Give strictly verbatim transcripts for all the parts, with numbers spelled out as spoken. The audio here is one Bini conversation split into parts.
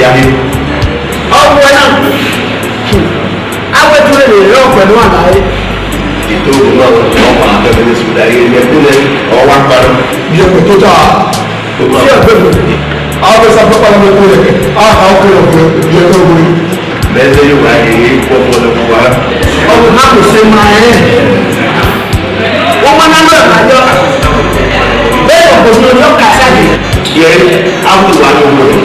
Ya ghe. Ọ wẹ na. A wẹ tu lele rẹ ọkpẹ nọ a na re. Ito ogun na, ọ ma kẹ mẹ ne su da ye, ye ku nẹ, ọ wa kpa nọ. Ye ku tota. Ye ku. A wẹ sa kpa nọ ku ye. A ha oke nọ ku ye ku. Mẹ ze yo wa ye, ye ku ọmọ nọ ku wa. Ọ ma ko se ma ẹ. Wọ́n máa ń lọ ìgbàjọ́. Bẹ́ẹ̀ ni kò sí ọjọ́ kàṣáàdì. Yẹ, a kò wá ní owó rẹ̀.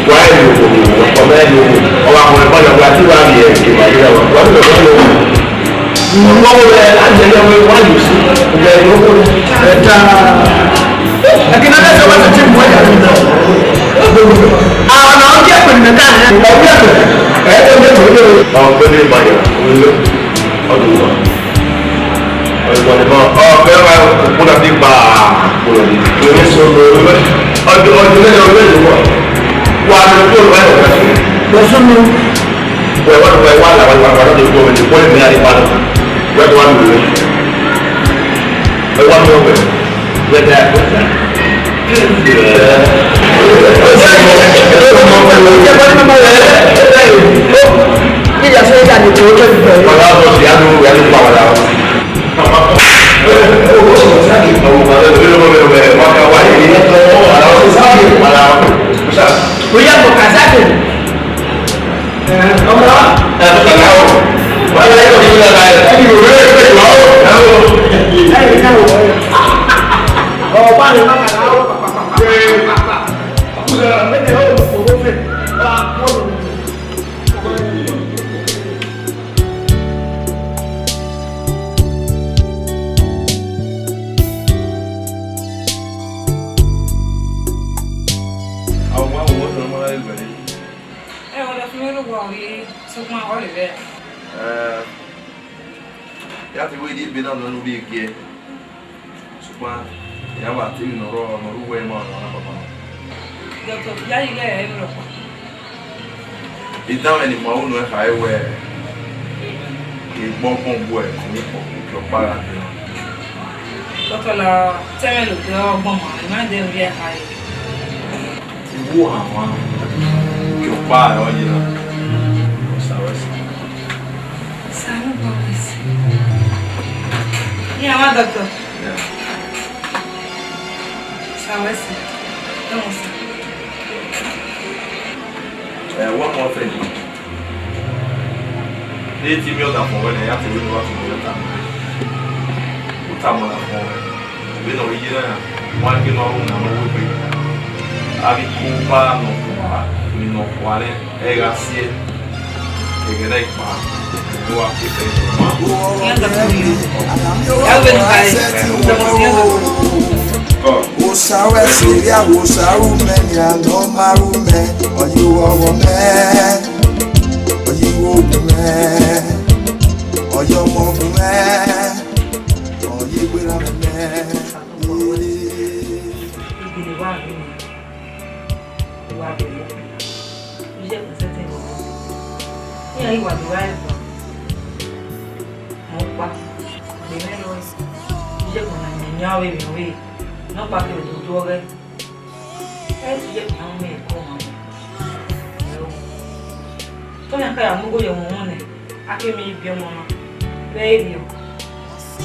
Wà á yẹ owó rẹ̀. Ọmọ ẹ̀ ní owó. Ọwọ́ àwọn ẹ̀kọ́ yàgò àti wà á yẹ ìwà yìí rẹ̀ wá. Wà á ní ọ̀rọ̀ yẹn wò. Ìwọ wo rẹ̀ á jẹ yẹ wọ́n wá yìí sí. Ìgbà ìlú owó rẹ̀. Ẹ ta. Ẹ kì í náà lẹ́sẹ̀ wá sí tí mo yà lọ. Àwọn ọ̀nà ọ̀gbìn ẹ̀pẹ̀ nìkan. Ọ̀gbìn ẹ̀pẹ̀. Ẹ ẹ ẹ ẹ ẹ. Ọ̀gbìn ẹ̀pẹ̀. Ọdún wa. Ọdún wa. Ọ, bẹ́ẹ̀ bá òkú náà ti gbà. Ọdún, ọdún mẹ́jọ, ọdún mẹ́jọ wà. Wà á lọ kó lọ báyìí ọ̀gá sí. Lọ sún mi. Wẹ̀ wá, wẹ̀ wá, làwọn ìwà àgbàdo tó gbọ́ mi, wọ́n lè mí àyè pa lọ. Wẹ̀ tó wà lù mí. Wẹ̀ wá mi ọ̀gbẹ̀. Wẹ̀ dá. Ẹ, ọ da fi mwẹ rre owa ọre, sokpan ọ rre vbe. Ẹ, ya te wẹ ebe na nọ ne u rhie giẹ. Sokpan, iran wa te emwi ne ọ rrọọ, ne ọ rre uwu ẹre ma ọmwa na papa. Dọktọ, ya yi ighẹ ẹ i rrọkpa. Idanmwẹ ne ima unu ẹn khare wẹẹ, egbọngbọn bu ẹre ne ukpọn uki ọkpa gha dee. Dọktọ, la tẹmwẹ ne odẹ ọgbọn ma, I ma dẹ rhie khare. Iwu ọmwa, uki ọkpa ọre ọ ye na. Osa wẹ sẹ. Sir, no problem, sir. Yeah, my doctor. Yeah. Sir, wẹ sir. Come on, sir. Eh, one more thing. Ne te miẹn ọdafẹn wẹ ne ya te wẹ ne wa tuma wẹ ta. U tama ọdafẹn wẹ. Vbene ọ ye na, wa gele ọ ru na ne ọ wegbe. A ghi ku ba nọkhua, emwi nọkhua nẹ, ẹ gha siẹ. Ẹghẹ na kpa, ne wa ke fẹ ma. Osa wẹ sẹ erriọ, Osa ru mẹ nian, ne ọ ma ru mẹ, ọ ye uwu ọghọ mẹ, ọ ye igho ogun mẹ, ọ ye ọmọ ogun mẹ, ọ ye egbe erha mẹ mẹ. Igele wa ghi nẹ, wa gele. Iye ẹkpẹn sẹtin vbe ọvọ. Iran ghi wa do gha ẹkpa. Mẹ ọkpa, gbe mwẹ rrọọ. Iye ẹkpẹn na yan yan ọvbe emwi ọvbe. Ne ọkpa kevbe do do ọghẹ. Ẹ i si iye ẹkpẹn na mwẹ ẹko ọmwa. Ẹ o. Te ọyan ka ya mu igho ye ẹmwẹ uhunmwu nẹ, a ke miẹn ibiẹ ọmọ na. Vbe ẹ i rriọ,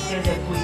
zẹzẹ ẹko yi.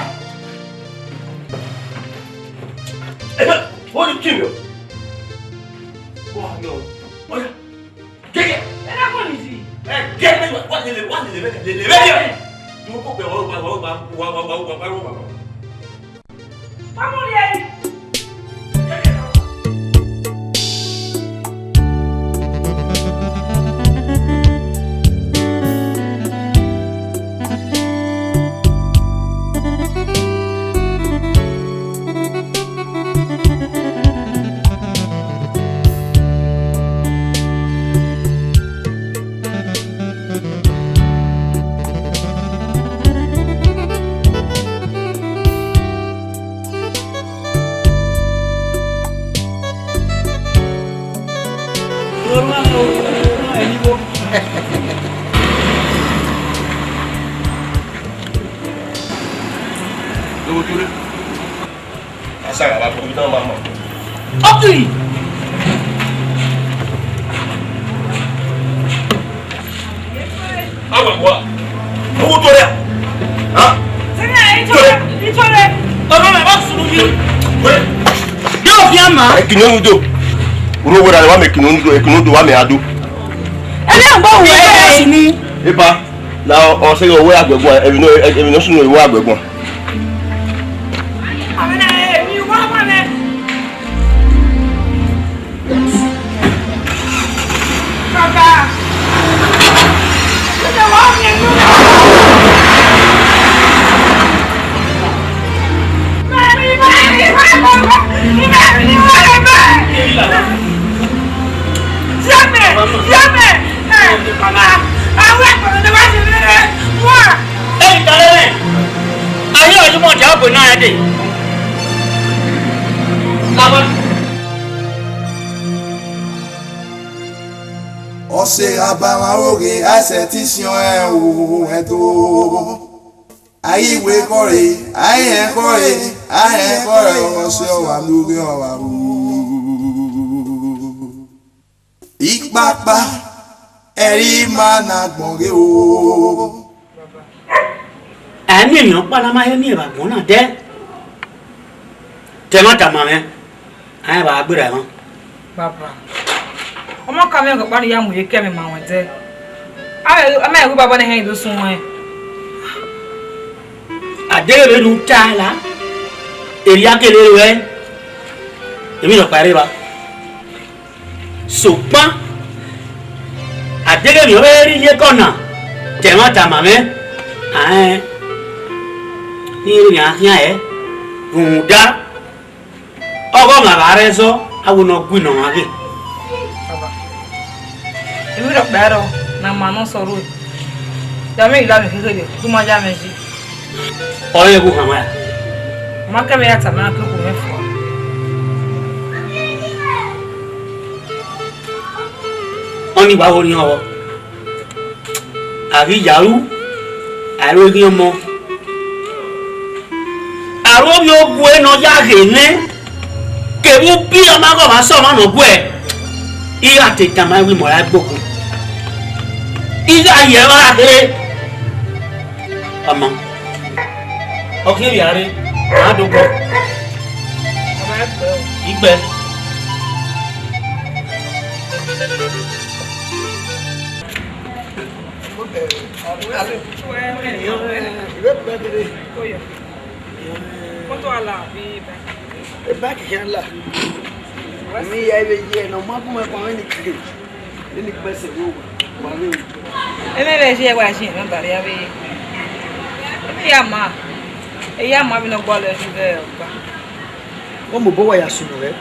Ebe, wo ni kin yo. Wa yo. Oya. Gege. Ena ko ni ji. Eh, gege, wa lele, wa lele, lele, lele. Du ko gbe wa, wa, wa. Wa mu rhie ẹre. Asa gha vbe agbọn, itan ma mọ. Ọkiri. Awa wa. Owó tó rẹ̀. Ha? Sẹ́yìn ẹ̀, ìtọ́lẹ̀, ìtọ́lẹ̀. Ọmọ mi bá sùn mí. Wẹ́rẹ́. Yóò fi àmà. Ẹkìnní onudo. Uro wẹ́rẹ́ wa mẹ ẹkìnní onudo, ẹkìnní onudo wa mẹ ado. Ẹ lẹ́ ń gbọ́ wẹ̀ ẹ́. Ipa, la ọsẹ yọ wẹ́ àgbẹ̀gbọ́n, ẹ̀mí náà, ẹ̀mí náà sùn wẹ́ àgbẹ̀gbọ́n. Ẹi, talẹ nẹ, a ghi ọyunmwọdia ọghe na rẹn dee. Lawẹ. Ọse gha ba mwa roghe, a sẹtin siẹn ọnrẹn o, ẹdo. A ghi wẹ ekhọe re, a i rẹn ekhọe re, a i rẹn ekhọe re, ọse ọ wa miẹn oghe ọvbaro. Ikpakpa, ẹre ima na gbọn ghe o. A i miẹn emwi ọkpa ne a ma he miẹn vbe agbọn na dẹ. Te ẹmwata ma mwẹ, a i vba gberra ẹmwẹ. Baba, ọmọ ka mwẹ ọkpa ne I ya mu ye ke ẹmwẹ ma ruẹn dẹ. A ma, a ma ru baba ne ehẹn do sun ẹn. A deghẹ vbene u ta la, erriọ a gele ruẹ, emwi nọkpa rre evba. Sokpan, a deghẹ emwi ọvbehe rre iyeke ọna, te ẹmwata ma mwẹ, a rẹn ne irẹn khian hẹ, rhunmwuda ọghe ọmwa vbe a rre ẹzọ, a wẹ ne ọ gui nọ ọmwa ghe. Baba, emwi rhọkpa ẹrọ ne a ma nọ sẹ ọrhuẹ, ya mwẹ ghi la mwẹ kherhe, du ma ya mwẹ yi. Ọre vbe u hanmwa ra? Ọ ma kẹ mwẹ ya tama iran ke okhuo mwẹ fua. Ọnii wa ho orhiọn vbọ. A ghi ya ru, a ru eghian ọmọ. A ru ovbi ogue ne ọ ya ghe nẹ, kevbe ubi ọmwa ghe ọmwa sẹ ọmwa ne ọ guẹ, I gha te tama ẹn wẹ imọ ra gbe okhuo. I gha ye ẹmwẹ ra kherhe. Ọmọ, ọ khian vbe a rre, a do kọ. Igbẹ. Ebaki khian la. Mi ya ivbe ye ne ọ ma gu mwẹ kpọnmwẹ ni ke. Eni gbẹsẹ vbe owa, wa vbe ru. Emẹ vbe ẹzhi ẹwa ẹzhi ẹmwẹ ba rria vbe, emẹ ya ma, eya ma vbene ọ gualọ ẹzhi vbe ọga. Ọ mobọ wa ya sunu rẹ.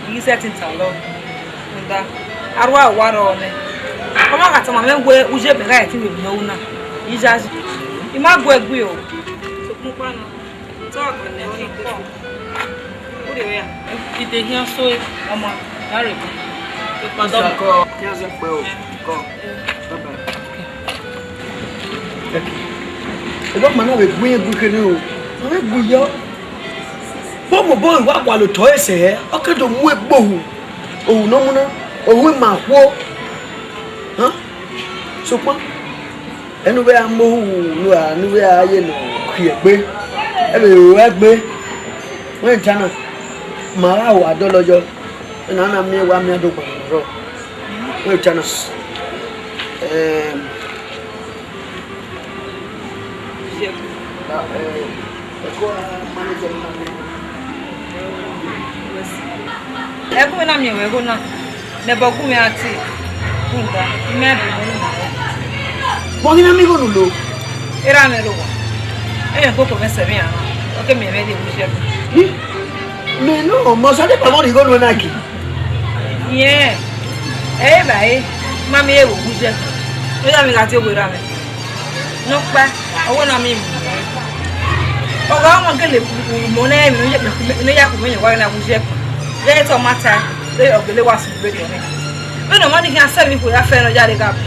I ghi sẹtin talọ, rhunmwuda, arua wa rrọọ nẹ. Ọ ma gha tama mwẹ wẹẹ, uye mẹ gha ẹtin vbe emwi ne ọ ru na, I yayi, I ma gu ẹe gui o. Sokpan ukpana, te ọ gha nẹ ọ na kpọ. Ide khian so, ọma, gha rre. Kọ, khian zẹ kpẹ o. Kọ. Bye bye. Ẹdẹ ọma na vbe gu iran gu kherhe o, ọ vbe gu yọ. Vbe ọ mobọ wa gualọ otọ ẹre sẹ hẹ, ọ ke do mu egbe ohu, ohu ne ọ mu na, ohu ima khuo. Hàn? Sokpan, ẹne u vbe ra mu ohu ne u ra, ne u vbe ra ye ne ọ khiẹ egbe, ẹ vbe ru ẹre gbe. Wẹ ta na, ma gha ho adọlọ yọ, ena na miẹn wa miẹn do gbọmọ rrọọ. Wẹ ta na. Ẹm, Ẹkun mwẹ na miẹn ruẹ igho na, ne ẹbọ gu mwẹ ra tie, rhunmwuda, I ma bu mwẹ ru na. Vbọ ghi na miẹn igho ne u lo? Erha mwẹ rre owa, emwi koko mwẹ sẹ vbe iran na, ọ ke miẹn mwẹ rhie vbe uyi ẹkun. Mẹ nọ, mẹ ọsa deba vbọ rhie igho nuẹn na ki? Yẹn, ẹ i re evbare, ma miẹn vbe vbe uyi ẹkun, ne ọ ya mwẹ gha tie owa erha mwẹ. Nọkpa, ọ wẹ na miẹn emwi. Ọ gha ọmọ gele ru mọ nẹ, emwi ne ọ ya ku mwẹ yẹn wa na vbe uyi ẹkun. Vbe te ọ ma tae, vbe ọ gele wa sunu vberriọ nẹ. Vbene ọmọ ni khian sẹ emwi ikhuo ya fẹ ne ọ ya rre gha bu.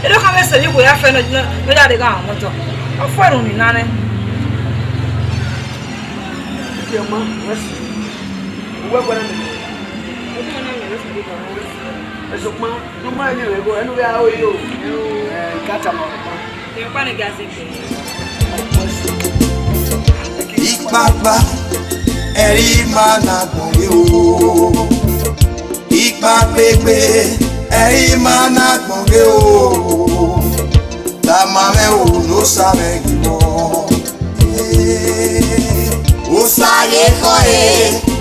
Erha ọkhan mwẹ sẹ emwi ikhuo ya fẹ ne ọ ya rre gha rọnmwẹ otọ. Ọ fuẹrhunmwu ni na nẹ. Iye ọma, wẹ si. Uwẹ guẹ na mẹ. Sokpan, ne u ma miẹn mwẹ igho, ẹne u vbe aro yo. Ẹ, I ka tama ọkpa. Ikpakpa, ẹre ima na gbọn ghe o. Ikpakpa egbe, ẹre ima na gbọn ghe o. Tama mwẹ o, ne Osa mwẹ ghi vbọ. Osa ye ekhọe,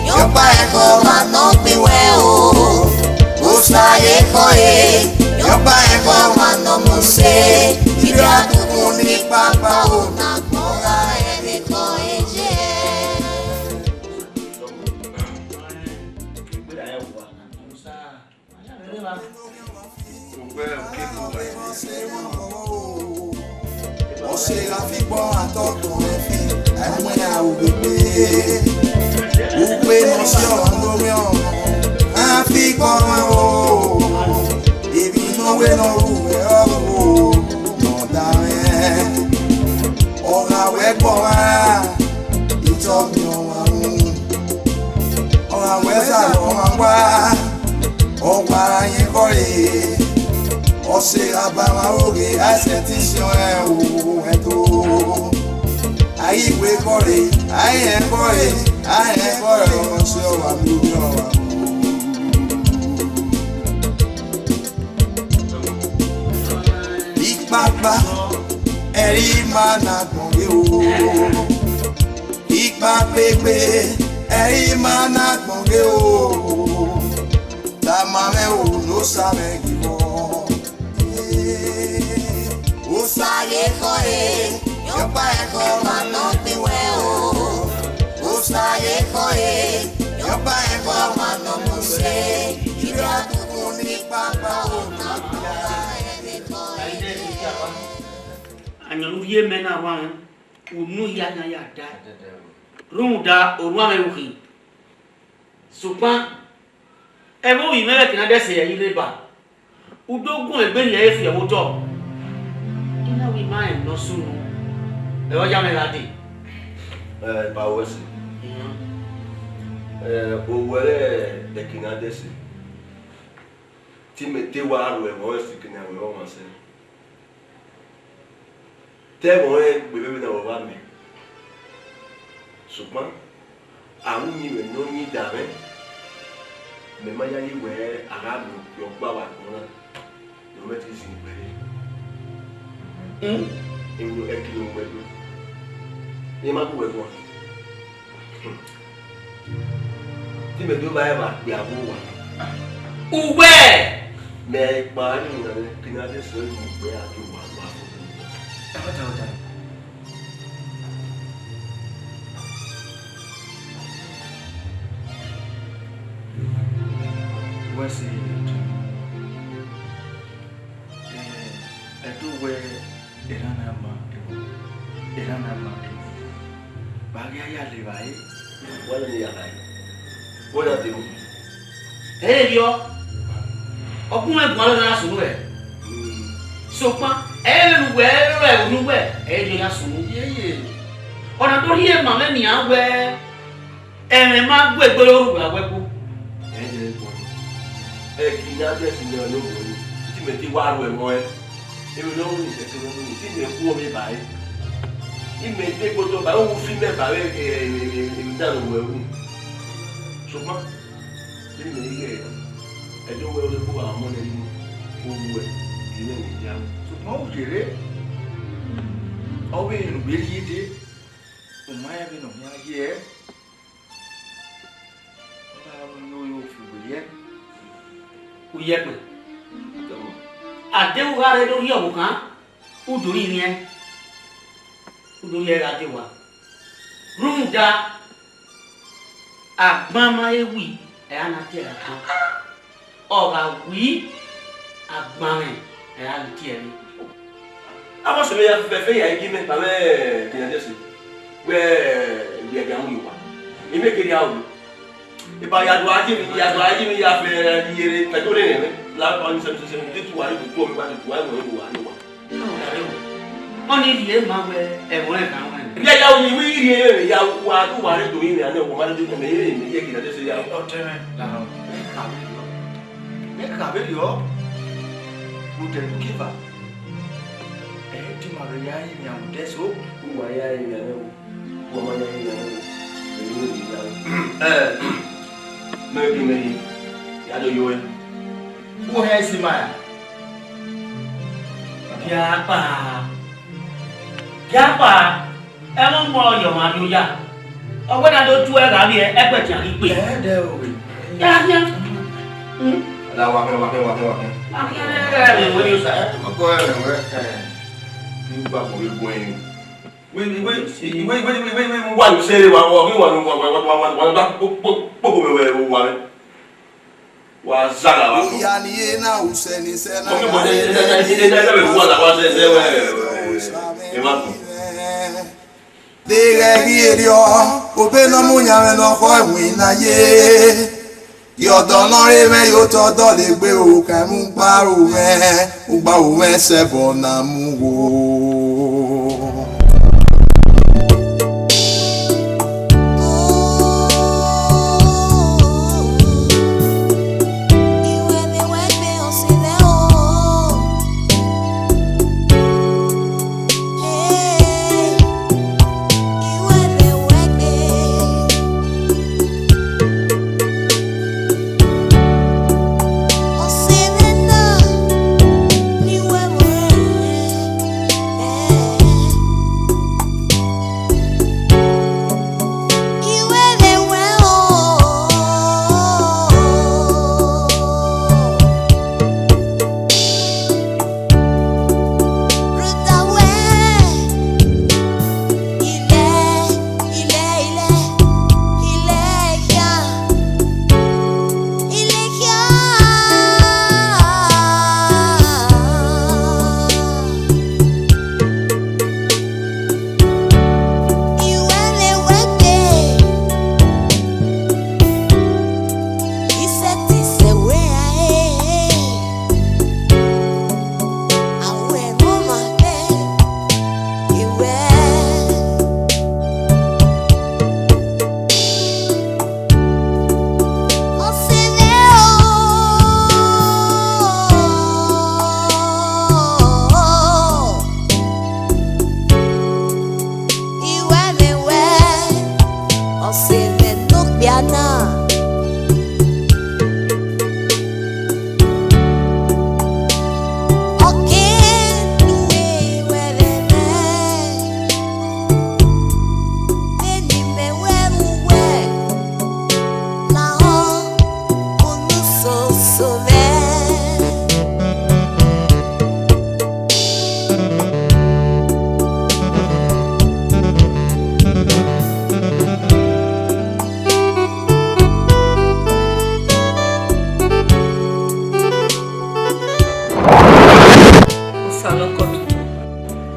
yọkpa ekhọe ọmwa ne ọ kpin wẹ o. Osa ye ekhọe, yọkpa ekhọe ọmwa ne ọ mu se. Ivbi adukhunmwu ni kpakpa o, na kpọgha ẹvbo ekhọe ye. Ọ sẹ gha fi ikpọ atọ tọn ẹfi, ẹmwẹ a ru gbe. Ugbe ne ọ si ọmwa ne orhiọn, a fi ikpọ rhan o. Emwi ne ọ wẹ ne ọ ru wẹ ọgho, ne ọ da mwẹ. Ọ gha wẹ ẹgbọ ọmwa, itọ miẹn ọmwa unu. Ọmwa wẹ zalọ ọmwa wa, ọ wa ra yẹn ekhọe, ọ sẹ gha ba mwa ro ghe, a i sẹtin siẹn ọnrẹn o, ẹdo. A i wẹ ekhọe, a i rẹn ekhọe, a i rẹn ekhọe, ọ sẹ ọ wa mu orhiọn ọmwa. Ikpakpa, ẹre ima na gbọn ghe o. Ikpakpa egbe, ẹre ima na gbọn ghe o. Tama mwẹ o, ne Osa mwẹ ghi vbọ. Osa ye ekhọe, yọkpa ekhọe ọmwa ne ọ kpin wẹ o. Osa ye ekhọe, yọkpa ekhọe ọmwa ne ọ mu se. Ivbi adukhunmwu ni kpakpa o, na kpọgha ẹvbo ekhọe ye. Ayọn ne u rhie mẹ na rhuanmwẹ, unu hia yan ya dae. Rhunmwuda orhuanmwẹ ru khin. Sokpan, ẹmwẹ ovbi mwẹ vbe Kinadẹse ẹre I rre ba. U do guẹn egbe rhie ẹre fi ẹvbo otọ. I na wẹ I ma rẹn ne ọ sunu, ẹre ọ ya mwẹ gha dee. Ẹ, ba ruẹ ẹse. Iran. Ẹ, owẹ rẹ Kinadẹse, te imẹ te wa ru ẹmwẹ ọnrẹn sikẹ ne a wẹ ọmwa sẹ. Te ẹmwẹ ọnrẹn gbe vbe vbene ọ vba mẹ. Sokpan, a ru uyinmwẹ ne ọ yin da mwẹ, mẹ ma yayi wẹ a gha miẹn okpia ọkpa vbe agbọn na, ne ọ mwẹ te zin gbe rre. Emwi ẹki ne u wẹ do, emwa gu wẹ guan. Te imẹ do vba ẹvba kpia vbe owa. Uwẹ! Mẹ kpa ni na, kina de sẹ mu gbe a do wa gba fo. Ẹ ma ta ota. Wẹ se Ẹdo. Eh, Ẹdo wẹ erhan na ma ẹvbo, erhan na ma ẹvbo. Vbe a ghi ya levba ẹre? Wẹ nene ya gha re. Wẹ na de mu. Ẹ i re vbiọ, ọ gu mwẹ guan na sunu ruẹ. Sokpan, ẹ i re vbene uwẹ ru ẹvbo ne uwẹ, ẹ i re ya sunu. Yeye. Ọna do rhie ma mwẹ nian wẹ, ẹmwẹ ma gu egbe ro rhughe a wẹ kpo. Ẹ i re vbiọ. Ẹki ne a dẹ ẹse nẹ ọ ne ovbi ẹre, te imẹ te wa ru ẹmwẹ ọnrẹn. Emwi ne ọ ru ni, ẹse ne ọ ru ni, te imẹ khuọnmwi ba ẹre. Imẹ te gbe otọ ba ẹre, u fi imẹ ba ẹre, emwi dan ne uwẹ ru. Sokpan, vbene imẹ ghi ghẹ Ẹdo wẹ ọre kpo gha ọmọ nẹ, inu, u ru ẹe, imẹ ne ya. Sokpan u yerre, ọ vbe rẹn ne u vbe rhie dee, u ma rẹn vbene ọ khian ye ẹe. Ọ gha ru iye oyo fi wẹ yẹ. U yẹ ẹkpẹn. Ade u gha rre do rhie ọvbokhan, u do rinmwian, u do rhie ẹre gha de owa. Rhunmwuda, agban ma he wi, ẹ ra na tie ẹre agban. Ọ gha wi, agbanmwẹ, ẹ ra ghi tie ẹre. Avbe ọse mwẹ ya fẹfẹ ya gie mẹ kpa mwẹ King Adesina, wẹ, wẹ ẹgbẹe mu ye owa. Imẹ keghi a ru. Eba ya do a ye emwi, ya do a ye emwi ya fẹ iyere, mẹ do rere mwẹ. La pa ni sẹmi sẹmi, de tu wa re, tu ọmwa, de tu wa re, wa re owa. Ọni rhie ma wẹ ẹmwẹ ọnrẹn kan wẹ. Ya ya, u ni wi rhie emwi ya, wa do wa re do rinmwian nẹ, wa ma do do mẹ, emwi ye King Adesina ya. Ọtẹn mwẹ, la ha. Mẹ kha vberriọ, mẹ kha vberriọ, vbe odẹ ne u ke eva, ẹ i te ima vbe ya rinmwian vbe odẹ eso. Uwa ya rinmwian nẹ o, uwa ma ya rinmwian nẹ o, emwi ne u ya. Ẹ, mẹ ghi mẹ yi, ya do yo ẹe. Uwa hẹ isi ima ra? Gie a kpa, gie a kpa. Ẹmwẹ ọmọ ọ ye ọmwa rrie oya, ọ wẹ na do tu ẹre gha vbiẹ ẹgbẹe tian ghi gbe. Ẹdẹ o. Ya khian. Hmm. Ada wa khian, wa khian, wa khian, wa khian. A khian ẹre ẹmwẹ wẹ ni osa. Ọkọ ẹmwẹ wẹ, ẹ, ne u gba gbọn vbe gun ẹre. Wẹ, wẹ, wẹ, wa lu sẹ wa, wa, wa, wa, kpokpo mẹ wẹ, wa mẹ. Wa zagha vbe agbọn. Oya ni ye na usẹ ni sẹ na. Ọkẹ bọ de de de de de de wa la wa sẹ sẹ wẹ, ẹ ma gbọn. Deghẹ ghi erriọ, obọ ne ọ mu yan mwẹ ne ọ khọ ẹwin na ye. Ye ọdọ ne ọ re mwẹ ye otọ dọlegbe o, ka mu gba ru mwẹ, u gba ru mwẹ sẹ ẹbọ na mu wo.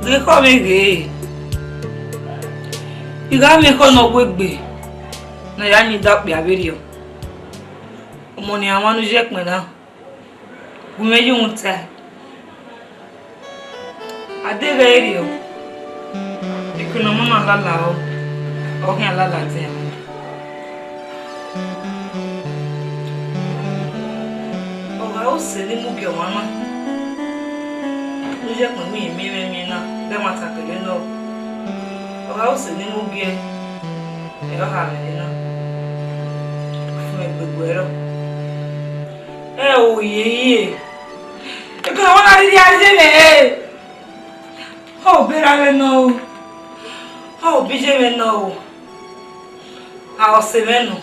Ekhọe mwẹ ghe, I gha mwẹ ekhọe ne ọ wegbe ne a ya yin da okpia vberriọ. Ọmọ ne iran wan ne u ye ẹkpẹn na, gu mwẹ ye uhunmwu tae. A deghẹ erriọ, eke ne ọmọ na lala ro, ọ khian lala dian. Ọ gha ru sẹ ne I mu gie ọmwa na, ne u ye ẹkpẹn wẹ I miẹn mwẹ miẹn na, ghẹ ma ta kẹlẹ nọ. Ọ gha ru sẹ ne I mu gie ẹre, ọ kha mwẹ na, fun egbe guẹ rrọọ. Ẹ o, iye iye. Eke ne ọmwa na rhirhi a ye mwẹ re. Ọ bera mwẹ nọ o. Ọ bi ye mwẹ nọ o. A, ọ sẹ mwẹ nọ.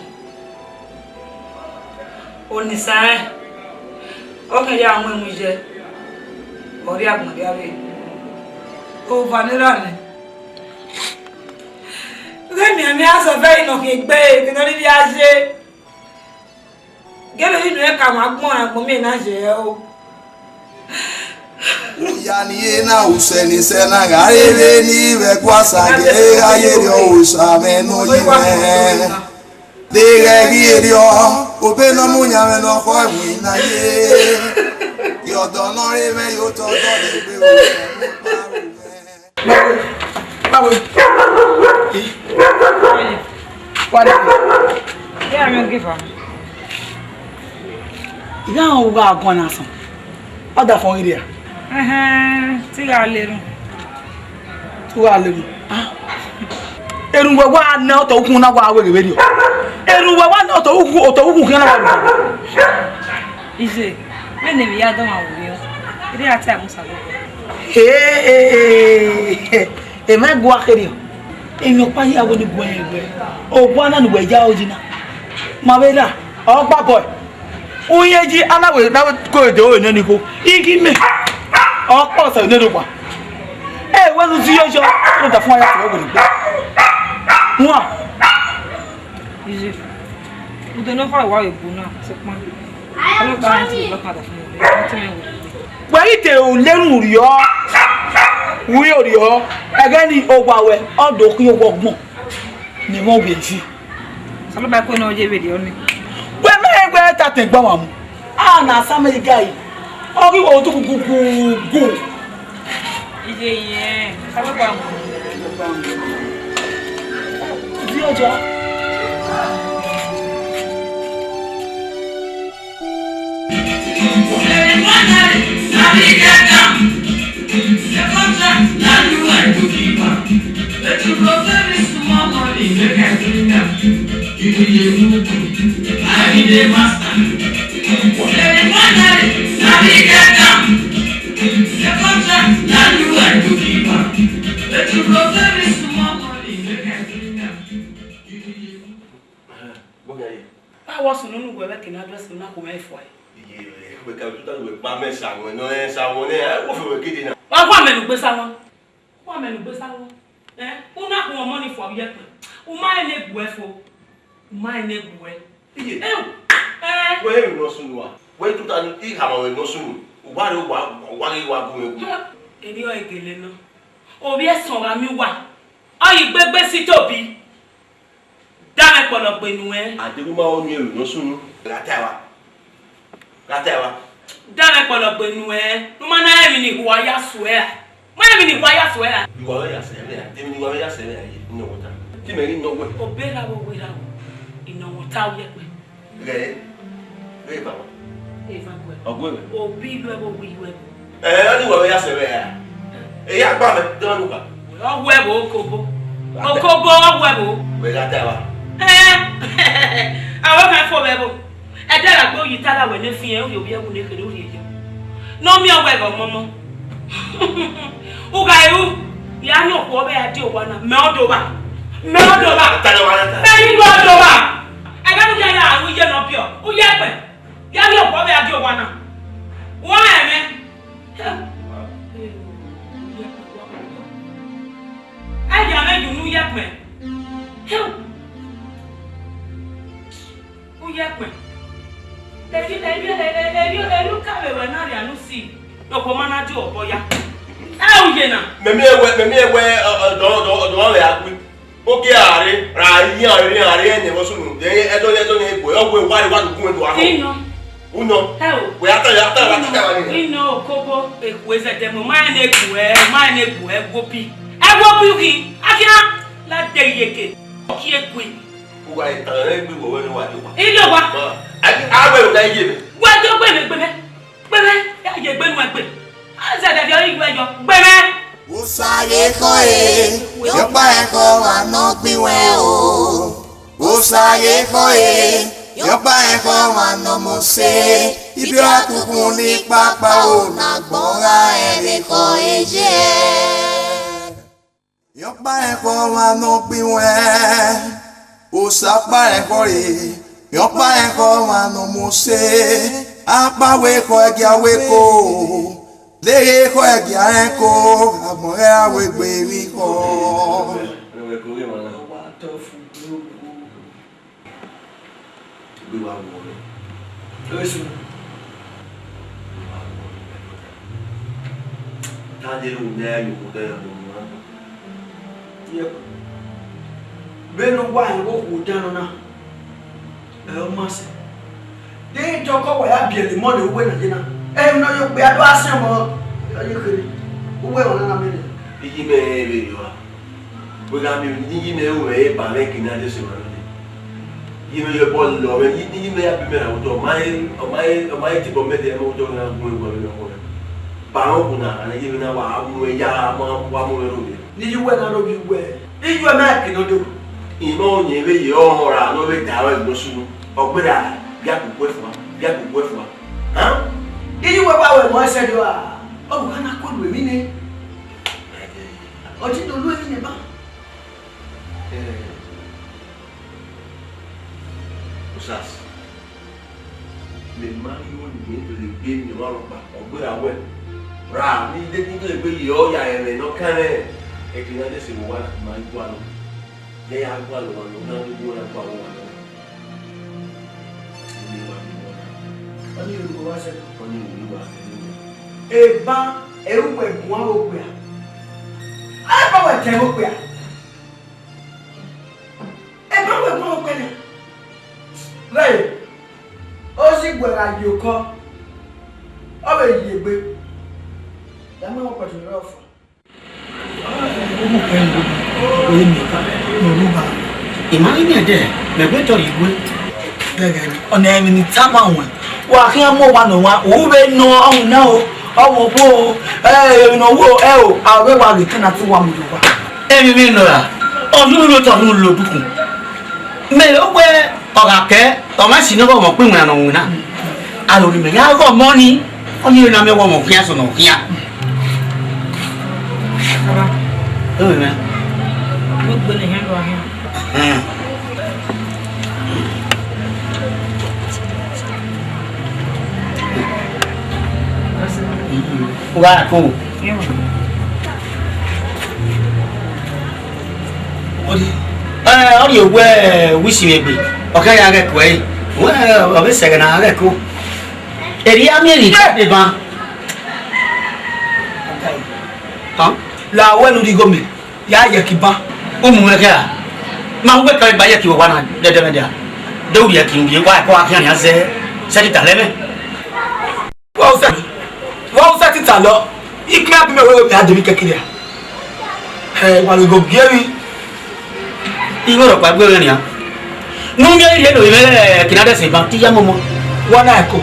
Onisan rẹn, ọ khian ya mu emwi ye, ọ rhie agbọn rhia vbe. Ova ne erha nẹ. Ghẹ miẹn mwẹ azọ vbe ẹre ne ọ khian egbe, ke ne ọ rhirhi a ye. Gele vbe inu ẹn ka mwẹ agbọn ra agbọn miẹn na ye o. Oya ni ye na usẹ ni sẹ na gha re vbe ni vbe ẹguae sa gẹ gha ye rriọ osa mwẹ ne ọ yi mwẹ. Deghẹ ghi rriọ, obọ ne ọ mu yan mwẹ ne ọ khọ ẹvbo na ye. Ye ọdọ ne ọ re mwẹ ye otọ ọdọ ne egbe vbe osa mwẹ kpa aro mwẹ. Bawe, bawe. Wa de. Iran mwẹ ogieva. Iran u gha guan na sọn. Ọ da fọn ghi rria. Ẹhẹn, te I gha lerhun. Te u gha lerhun. Ah. Erhunmwu wẹ wa nẹ otọ ukhunmwu na wa weghe vberriọ. Erhunmwu wẹ wa nẹ otọ ukhunmwu, otọ ukhunmwu khian na wa weghe. Iye, vbene emwi ya dọmwa vberriọ, erriọ a ta ẹmwẹ Osanobua. He, he, he, he. Emwa ẹguae kherriọ, emwi ọkpa hia wẹ ne guẹ rẹn wẹ, owa na ne uwẹ ya ro yi na, ma vbe ra, ọ gba bọe. Uhiẹn yi a na wẹ, na wẹ ko de ore nene igho, I ghi mẹ, ọ kpọlọ sẹ nene owa. Ẹ wẹ ne u zẹ iyọyọ, ne u da fun a ya sẹ wẹ were egbe. Huan. Iye, ude ne ọ khọe wa vbe bu na, sokpan, ọlọkpa rẹn te vbe ọkpa da fun, ọ te mwẹ were egbe. Wẹ ghi te u lerhunmwu rriọ, u ri orriọ, ẹghẹ ni owa ruẹ, ọ do khian owa ọgbọn ne emwa vbe yi. Osanobua ko ne ọ ye vberriọ ni. Wẹ mẹ rẹn wẹ ta tẹn gba ọmwa mu. A na sa America yi. Ọ ghi wẹ otu gugugugu. Iye yẹn, Osanobua mu. Di ọjọ. Bọghe a ye? A wa sunu nu wẹ vbe ẹke ne a do ẹse na khu mwẹ fua. Iye, wẹ ka tuta wẹ kpa mẹ sa wọn nọ, ẹ sa wọn nẹ, ẹ wo fẹ wẹ gidi na. Wa gua mẹ ne ugbe sa wọn. Wa mẹ ne ugbe sa wọn. Ẹ, u na khu ọmọ ni fua vbe iyẹkpẹn. U ma rẹn ne gbuẹ fo. U ma rẹn ne gbuẹ. Iye. Ẹ, ẹ. Wẹ ẹ rẹ nọ sunu wa. Wẹ tuta ni, I khama wẹ nọ sunu. U wa rre wa, wa ghi wa gu mwẹ gu. Erriọ gele nọ. Ovbi ẹsọn gha miẹn uwa. Ọ ghi gbegbe si tobi. Danmwẹ kpọlọ gbe nuẹn. A deghẹ u ma ho miẹn emwi ne ọ sunu, gha ta ẹe vba. Gha ta ẹe vba. Danmwẹ kpọlọ gbe nuẹn, ne u ma na rẹn emwi ne I hua ya suẹ ra. Ma rẹn emwi ne I hua ya suẹ ra. I wa vbe ya sẹ ẹmwẹ ra, emwi ne I wa vbe ya sẹ ẹmwẹ ra ye, I nọ wẹ ọta. Te imẹ ghi nọ wẹ. Obọ erha vbe owa erha vbe, I nọ wẹ ọta vbe iyẹkpẹn. Ghẹ, ghẹ eva wa. Eva guẹ. Ọ guẹ mwẹ. Ovbi iluẹ vbe owa iruẹ vbe. Ẹ, ọnii wa vbe ya sẹ ẹmwẹ ra? Ẹ ya gba mẹ, de ọnii ka. Ọ wu ẹvbo okobo. Okobo ọ wu ẹvbo. Wẹ gha ta ẹe vba. Ẹ, avbe ọmọ ẹfo vbe ẹvbo. Ẹdẹ ra gbe uyi ta la wẹ ne fian, u rhie ovbi ẹvbo ne kherhe u rhie ya. Ne ọ miẹn wẹ ghe ọmọmọ. U gha ru, ya ni okhuo vbe a die owa na, mẹ ọ do vba. Mẹ ọ do vba. Ta ẹe vba, ta ẹe. Mẹ ni do vba. Ẹghẹ ne u ya ya ru iye ne ọ biẹ, u ye ẹgbẹ. Ya ni okhuo vbe a die owa na. Wa rẹn mwẹ. Ẹ ya mwẹ ye unu yẹkpẹn. Uyẹkpẹn. Eri, eri, eri, eri, eri uka vbe wẹ na rria ne u si. Rhọkpa ma na die obọ ya. Ẹ u Ye na. Mẹ miẹn wẹ, mẹ miẹn wẹ, ọ, ọ, ọdọ, ọdọ, ọdọ ọvbe a gui. Ogie a rre, ra iran rre, iran rre ẹnẹ vbe sunu. Ẹdọ, ẹdọ ne egbe, ọ wẹ wa rre, wa do gun ẹdọ arọ. Inọ. Unọ. Ẹ o. Wẹ ata ya, ata ya, ata ya ni. Inọ okobo, ekhu ezẹdẹ mo, ma ne egbe, ma ne egbe, ẹgwobi. Ẹgwobi ghi, akia, la de yeke. Ki egbe. Uwa e tan egbe wẹ wẹ ne wa de wa. Ile wa. Ma, a, a wẹ ro na ye mẹ. Wa do gbe mẹ, gbe mẹ. Gbe mẹ, ya ye egbe nu egbe. A zẹdẹ viọ igho ẹyọ, gbe mẹ. Osa ye ekhọe, yọkpa ekhọe ọmwa ne ọ gbẹn wẹ o. Osa ye ekhọe, yọkpa ekhọe ọmwa ne ọ mose. Ibiọra kunkun ni kpakpa o, ne agbọn gha ẹre ekhọe ye. Yọkpa ekhọe ọmwa ne ọ gbẹn wẹ. Osa kpa ekhọe, yọkpa ekhọe ọmwa ne ọ mose. Akpa wẹ ekhọe gia wẹ ko. Deghẹ ekhọe gia rẹn ko, agbọn ghẹ a wẹ egbe vbe ekhọe. Egbe wa wọ rẹ. Esu. Egbe wa wọ rẹ, my brother. Ta de ru ne a yo ko da ya do mu. Yep. Vbene uwa rẹn vbe okhuo dan nọ na, ẹ, ọ ma sẹ. De dọkọ wa ya biẹlẹ imọ ne uwẹ na ye na. Emwi ne ọ ye okpia do a sẹ ọmọ, ọ ye kherhe. Uwẹ ọmwa na miẹn nẹ. Iye mẹ rẹn vberriọ a. Wẹ gha miẹn emwi ne iye mẹ ru mwẹ, eba mwẹ ke ne a de sẹ emwa nọ dee. Iye mẹ ye obọ lọ mwẹ, iye, iye mẹ ya bu mẹ ra otọ, ọ ma he, ọ ma he, ọ ma he tobọ mẹ dee, mẹ otọ gha gu mwẹ guan vbe nọ kọ mwẹ. Ba mwẹ okhuo na, ana iye mẹ na wa mu mwẹ ya, wa mu mwẹ rhie ovbi. Ne iye uwẹ na rhie ovbi uwẹ, iye uwẹ ma ke ne ọ do. Ima ọyẹn vbe ye ọhọn ra ne ọ vbe da ẹre egbe sunu, ọ gberra, bia koko ẹfua, bia koko ẹfua. Hàn? Iye uwẹ wa wẹ mọ ẹsẹ do a, ọ bu gha na kọlu emwi nẹ. Ọ ti do lu emwi nẹ ba. Eh, Usas, mẹ ma rhie unu ne I do gbe emwi ne ọmwa rhọkpa, ọ gberra wẹ, ra ne I de, I do gbe ye ọ ya ẹmwẹ ne ọ kan mwẹ, ẹki na de sẹ vbe owa na, ma i gualọ. Mẹ ya gualọ ọmwa ne ọ gha vbe gualọ gualọ owa nọ. Ọni ru wa sẹ. Ọni ru wa sẹ. Eba, ẹ i wẹ guan vbe okpia. Eba wẹ tẹ vbe okpia. Eba wẹ guan vbe okpia na. Rẹn, o si gu ẹre ye okọ, ọ vbe ye egbe. Ya ma wẹ ọkpọtu rẹ ọfua. I ma ghi miẹn ẹdẹ, mẹ gbe tọ ye iwe. Dẹghẹ ni, ọna ẹmwẹ ne I tama ruẹn. Wa khian mu owa nọ wan, u vbe nọ ọmwẹ na o, ọmwẹ okhuo o, ẹ, emwi ne ọ wo, ẹ o, a vbe wa ghe tana te uwa mu ye owa. Emwi vbe nọ ra, ọ nunu lo tọ nunu lo dukun. Mẹ wẹ ọ gha kẹ, ọ ma si ne ọ ghọmọ kpe iwinna ne ọ winna. Aro ne imẹ ya ghọmọ nii, ọni vbe na miẹn ghọmọ khian sẹ ne ọ khian. Baba. Ẹ wẹ mẹ. Mo gbele hẹn lọ hẹn. Ẹn. Wa ko. Ẹn. Ọ rhie, ẹ, ọ rhie owẹ wisi mwẹ egbe, ọ khian ya ghẹ ko ẹre. Wẹ, ọ vbe sẹ ẹghẹ ne a ghẹ ko. Erriọ a miẹn emwi deba. Hàn? La wẹ ne u rhie igho mẹ, ya ye ẹki ban. U mu mwẹ khẹ ra? Ma hu wẹ ka gba ye ẹki vbe owa na dẹdẹmwẹdẹ a? De u rhie ẹki, u rhie, wa ẹko a khian nian zẹ, sẹ ẹki ta lẹ mwẹ. Wa u sẹ, wa u sẹ tita lọ. Ikun a bu mẹ wẹ, wẹ mẹ a de emwi kẹkẹre a. Ẹ, wa ghe go gie emwi. Igho rhọkpa gbe mwẹ nian. Ne u miẹn rhie ne ovbi mwẹ kinadẹsẹ ban, te I ya mọmọ. Wa na ẹko.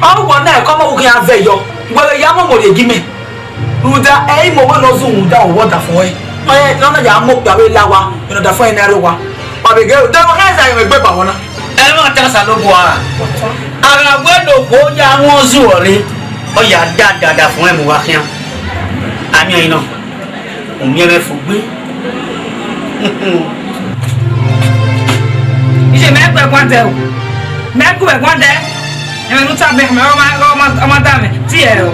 Ọ wa na ẹko, ọmọ u khian vẹ yọ. Wẹ vbe ya mọmọ rhie gi mẹ. Rhunmwuda ẹ i mu owẹ ne ọ zẹ rhunmwuda ọdafẹn ọnrẹn. Ọ ya ne ọ na ya mu okpia vbe la owa, vbene ọdafẹn ọnrẹn na rre owa. Wa vbe ghe, de wa na zẹ ẹmwẹ egbe ba wọn na. Ẹmwata Osanobua, a gha wẹ ne okhuo ya wọn zuọ rre, ọ ya da dada fun ẹmwẹ uwa khian. A miẹn ọnrẹn nọ, u miẹn mwẹ fo gbe. Iye mẹ gu ẹguan dẹ o, mẹ gu ẹguan dẹ, ẹmwẹ ne u tama mẹ, ọmwa, ọmwa, ọmwa da mwẹ, tie ẹre o.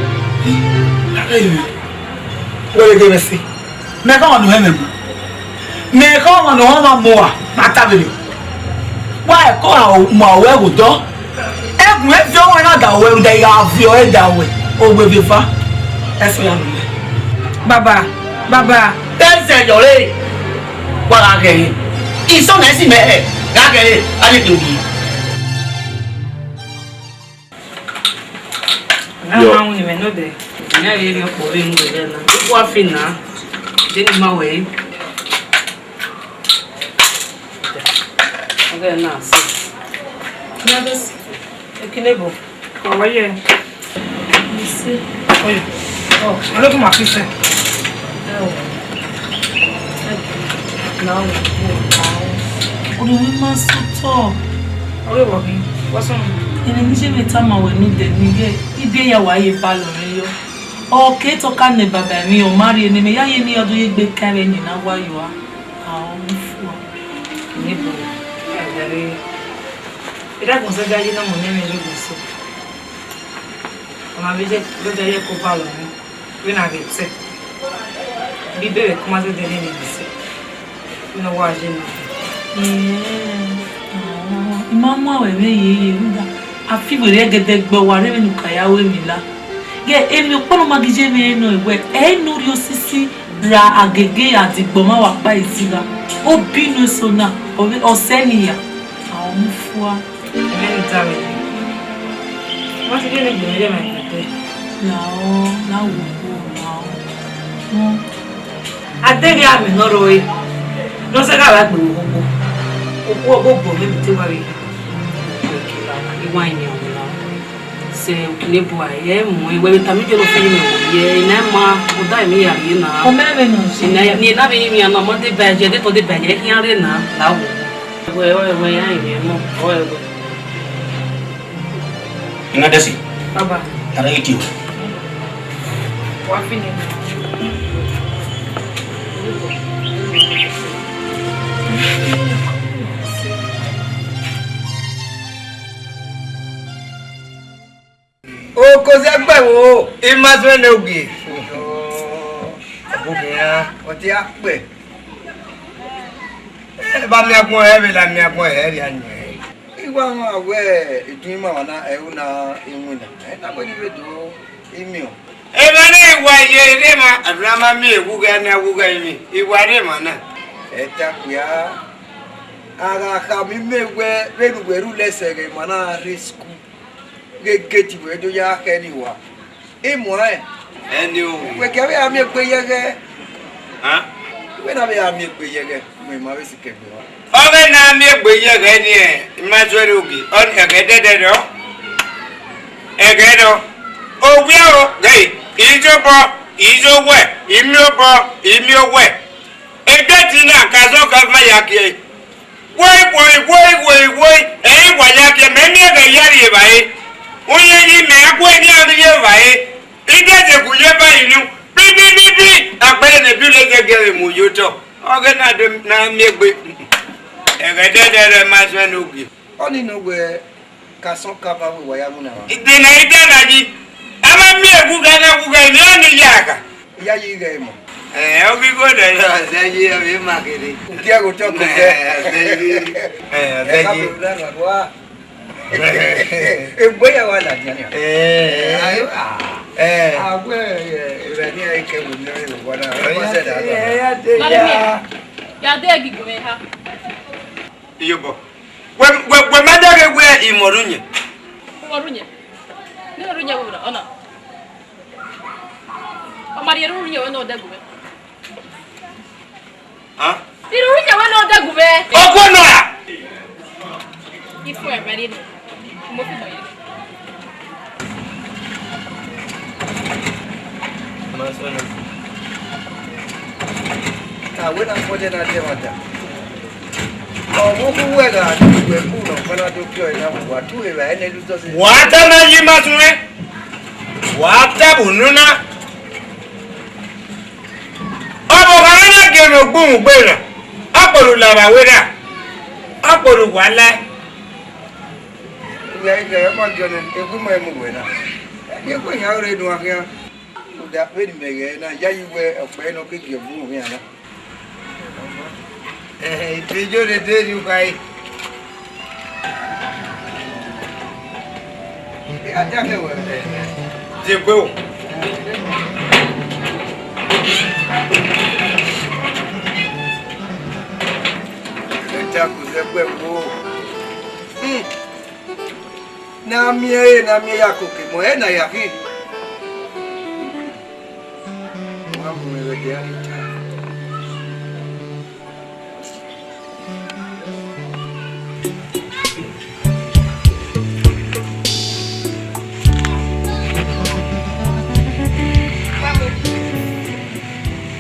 Wẹ ghe mwẹ ẹse. Mẹ khọ ọmwa ne u hẹmwẹ mu. Mẹ khọ ọmwa ne ọ họmwa mu uwa, ma tama vberriọ. Wa ẹko ra ma owẹ ghe odọ. Ẹgun eviọ ọmwa na da owẹ rhunmwuda I gha viọ ẹre da owẹ, owẹ vbe eva. Ẹsọ ya nọ. Baba, baba. Ẹzẹ yọ re. Wa gha ghe ẹre. Isọn na si mẹ hẹ. Gha ghe ẹre. A lele ovbi. Na Yo. Ma winna mwẹ nodẹ. Ina rhie rhie ọkpọ vbe unu rẹ na. Ukua fi na. De ne ima wẹ re. Ọghẹ na sẹ. Na bẹ sẹ. Ekinebo. Ọ wẹ ye? Ise. Oye. Ọ, ọ lọkọ ma fi sẹ. Ẹ o. Ẹ o. Na o. Oye, ma sutọ. Ọghe vbọ khin? What's wrong? Ene ne I ye vbe tama wẹ nodẹ ne ighẹ, ibi ya wa ye ba lọ mwẹ yọ. Ọ ke tọ ka nẹ baba emwi, ọ ma rhie ne mẹ ya ye ne ọ do ye gbe ka vbe eni na wa yọ a. A ọ mu fua. Nebo, ẹghẹ re. Erha agbọn zẹdẹ a ye ne ọmọ ne ẹmwẹ rre vbe eso. Ọmwa vbe ye, vbe ye ko ba lọ mwẹ, vbene a ghe ẹtẹ. Bibe vbe kuma zẹdẹ ne emwi vbe sẹ. Vbene ọ wa ye na. Ẹẹn, I ma mu aro ẹmwẹ yeye, rhunmwuda, a fi werriẹ gẹdẹgbẹ, wa rre vbene u ka ya ru emwi la. Ghẹ emwi ọkpa ne ọ ma ghi ye mwẹ nọ wẹ, ẹ i ne urhi osisi ra agege a di gbọmwa wa kpa izigha. Obinu eso na, ọ vbe, ọ sẹ ne iya, a ọ mu fua. Ẹmwẹ ne I tama ẹre. Wọ́n ti dé ní ìgbìmọ̀ yẹn máa ń gbẹ̀gbẹ̀. Làọ, láwùjọ, làọ. Wọ́n. Adeghe amẹ ne ọ rrọọ ẹre, ne ọ zẹ gha vbe gbe okhuo. Okhuo ọgbọgbọ vbe te wa vbe. Iwa ini ọmọ na. Sẹ Okinebo a, ẹ mu ẹn, wẹ vbe tama iye ne ọ fi yin mwẹ wẹ, ẹ, I na ma, ọ da emwi ya rhie na. Ọ mẹ vbe nọ si. I na, ne I na vbe yin mwẹ na, ọ ma deba ẹe, de tọ deba ẹe, khian rre na, la wo. Wẹ, wẹ, wẹ, ya yin mwẹ mọ, ọ, wẹ. Ina desi. Baba. Ara iti o. Wa fi ni. Okozi ẹgbẹvbo, I ma zẹ ne ogie. Ọbokhian, ọ dia kpẹ. Ẹ ba miẹn agbọn hẹ, vbe la miẹn agbọn hẹ, rhia yin. I wa rhan wẹ edun ima wa na, ẹro na iwinna. Ẹ na wẹ ne I vbe do imiọn. Emwa ne I wa ye rre emwa, a ma miẹn ewugha ne a wu gha emwi, I wa rre emwa na. Ẹ ta kpia, a gha khama imẹ wẹ vbene uwẹ ru lẹsẹ ẹghẹ emwa na rre school. Ghe gate wẹ do ya khẹ ne uwa. Imuẹn. Ẹni o. Wẹ kẹ vbe a miẹn egbe yẹghẹ. Hẹn? Wẹ na vbe a miẹn egbe yẹghẹ, wẹ ma vbe sikẹ egbe wa. Ọ vbe na miẹn egbe yẹghẹ ni ẹ, I ma zẹ ne ogie, ọ ni ẹghẹ dẹdẹ rọ. Ẹghẹ rọ. Owiẹ o, ghe, izobọ, izowẹ, imiobọ, imiowẹ. Egbe ti na ka zọ ka ma ya gie. Woi, woi, woi, woi, woi, ẹ i wa ya gie, mẹ miẹn ẹghẹ ya rri evbare. Uyen yi mẹ a gu eni a rri evbare. I de de gu ye ba inu. Bi, bi, bi, bi. Akpẹrẹ ne bi lele gẹre mu ye otọ. Ọghe na do na miẹn egbe. Ẹghẹ dẹdẹ rẹ ma suẹn ne ogie. Ọni ne wẹ ka sọn ka ba wẹ wa ya mu na wa. Ide na, ide na yi. A ma miẹn ewugha na, ewugha ni, ọni ya gha. Iyayi ghẹ mọ. Ẹ, ọ ghi gho dẹ, ọ sẹ yi, ọ vbe ma kere. Ugie gho tọ ko kẹ. Ẹ, ọ sẹ yi. Ẹ, ọ sẹ yi. Ẹ, ka bẹrẹ na wa. Egbe ya wa ladian nia. Ẹ. Ayo, ah. Ẹ. Awẹ, ẹ, ẹ, ni ai ke wo ni wa na. Ọ ya sẹ da. Ẹ, ya de ya. Ya de gigi mẹ ha. Iyobọ. Wẹ, wẹ, wẹ ma dẹghe wẹ I mwẹ ọrhuinyẹn. U mwẹ ọrhuinyẹn? Ne ọrhuinyẹn wẹ ọna? Ọ ma rhie ọrhuinyẹn wẹ ne ọ dẹgu mwẹ. Hẹn? Rhie ọrhuinyẹn wẹ ne ọ dẹgu mwẹ. Ọguọ nọ ra? Ifu ẹmwẹ rhie nọ. Mo fi mọ ye. Ka wẹ na fọdẹ na dẹ mwa da. Ọ vbe okhu wẹ gha ne uwẹ ku nọ, ọkpa na do gie ọre na, wa tu vbe evbare ne Luzọs. Wa ta na yi ma suẹn. Wa ta vbe unu na. Ọ vbe ọghe na gie mwẹ ogbu mu gbe na. Ọ kpọlọ la vbe wẹ na. Ọ kpọlọ wa lae. Uwẹ ghe ma gie ọnẹ, egbe ima mu wẹ na. Ẹ gie egbe yan ore dun akhian. Uda vbene imẹ ghẹ na, yayi wẹ ọkpẹ nọ ke gie ogbu mu khian na. Eh, ite yo re de ri ukhai. Ẹ, a ta kẹ wẹ. Degbe o. Ẹta kò zẹ gbe ẹvbo. Hmm. Ne a miẹn ẹre, ne a miẹn ya koko emọ, ẹ na ya khin. Wa mu ẹghẹ dia ni ta.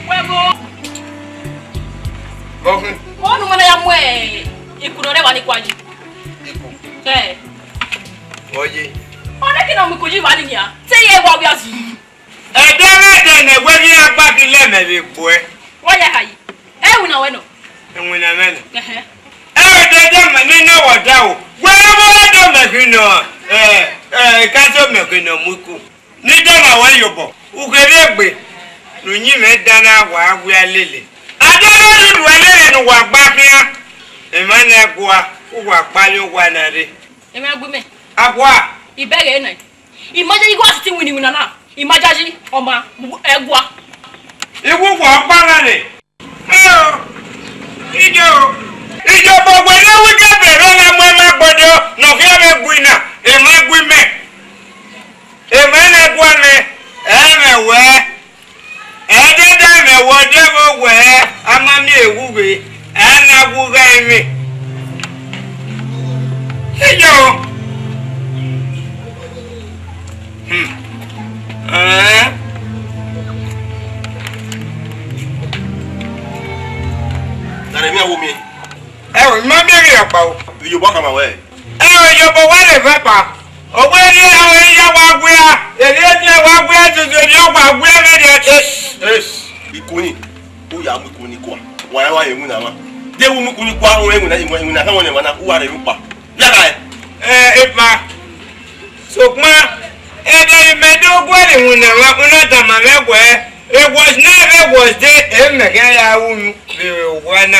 Wẹ bo. Mọ khin. Ọ nu mọ na ya mu, eh, iku nọ rẹ wa ni kua yi. Iku. Eh. Ọ ye. Ọ nẹ ke na mu iku yi wa ni nia. Te ye wa wia zi. Ẹdẹ mwẹ dẹ nẹ wẹ ghi ra gba ghi lẹ mẹ vbe gbuẹ. Wẹ ya kha yi. Ẹ winna wẹ nọ. Ẹ winna mwẹ nọ. Ẹhẹn. Ẹ dede mẹ ne nọ wọ da o. Wẹ vbe ọ do mẹ ghi nọ. Ẹ, ẹ, ka do mẹ ghi nọ mu iku. Ne I dọlọ ruẹ ye obọ, u ghe rre egbe ne uyinmwẹ dan na wa wia lele. A deghẹ ọ rhirhi ruẹ lele ne uwa gba khian, emwa na gua, uwa kpale owa na rre. Emwa gbe imẹ. A gua. I bẹghe nẹ. I ma yayi igho a siti winna iwinna na. I ma yayi, ọ ma, ẹ gua. I wu uwa ọkpa na rre. Eo, ijo, ijo bọ wẹ ne wẹ gẹ vbe rre na mu ẹmwẹ gbodo ne ọ khian vbe gui na, emwa gui mẹ, emwa na gua mẹ, ẹ mwẹ wẹ, ẹ dede mwẹ wẹ ọ dẹvbo wẹ, a ma miẹn ewu vbe, ẹ na wu gha ẹmwẹ. Ijo. Hmm. Ẹn? Gha rẹn miẹn wo miẹn. Ẹ o, I ma miẹn ghi ọkpa o. Iyobọ khama wẹ. Ẹ o, iyobọ wa lẹ vẹ kpa. Ọ wẹ erriọ, ọ ya wa wia, erriọ ni wa wia, tutu erriọ wa wia vberriọ. Yes, yes. Ikuni, u ya mu ikuni kua. Wa ya wa ye iwinna mwa. De u mu ikuni kua, u re iwinna, iwinna, iwinna, iwinna, iwinna, u wa rre emwi kpa. Ya gha ẹ? Ẹ, epa. Sokpan, ẹdẹ ne imẹ do gualọ iwinna mwa, u na tama mwẹ wẹẹ, ewọs na vbe ewọs de, emẹ khian ya ru unu vbe owa na.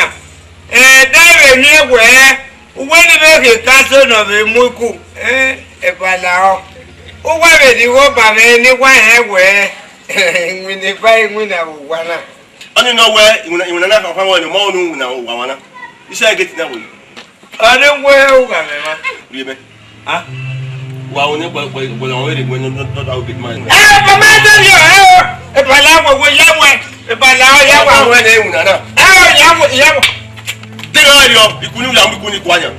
Ẹ, da vbe miẹn wẹẹ, uwẹ ni vbe ghe kaso ne ọ vbe mu iku, ẹ, epa lahọ. Uwa vbe rhie igho ba mwẹ ne I wa rẹn wẹẹ, iwinna eva, iwinna vbe owa na. Ọnii nọ wẹẹ, iwinna, iwinna na khama wẹẹ ne ọ ma ru unu iwinna vbe owa mwa na. Isẹ gate na wẹẹ. Ọre wẹ u gha mwẹ mwa. Rhie mẹ. A? Wa ru ne gbe, gbe, gbe, wa ru ne gbe, no, no, no, no, gate man. Ẹ, baba, ẹ dẹ yọ, ẹ o. Ẹ bala wẹ, wẹ ya wẹ. Ẹ bala ọ ya wẹ. Wa ru ne iwinna na. Ẹ o, ya wẹ, ya wẹ. De gha rriọ, ikuni u ya mu ikuni kua yan.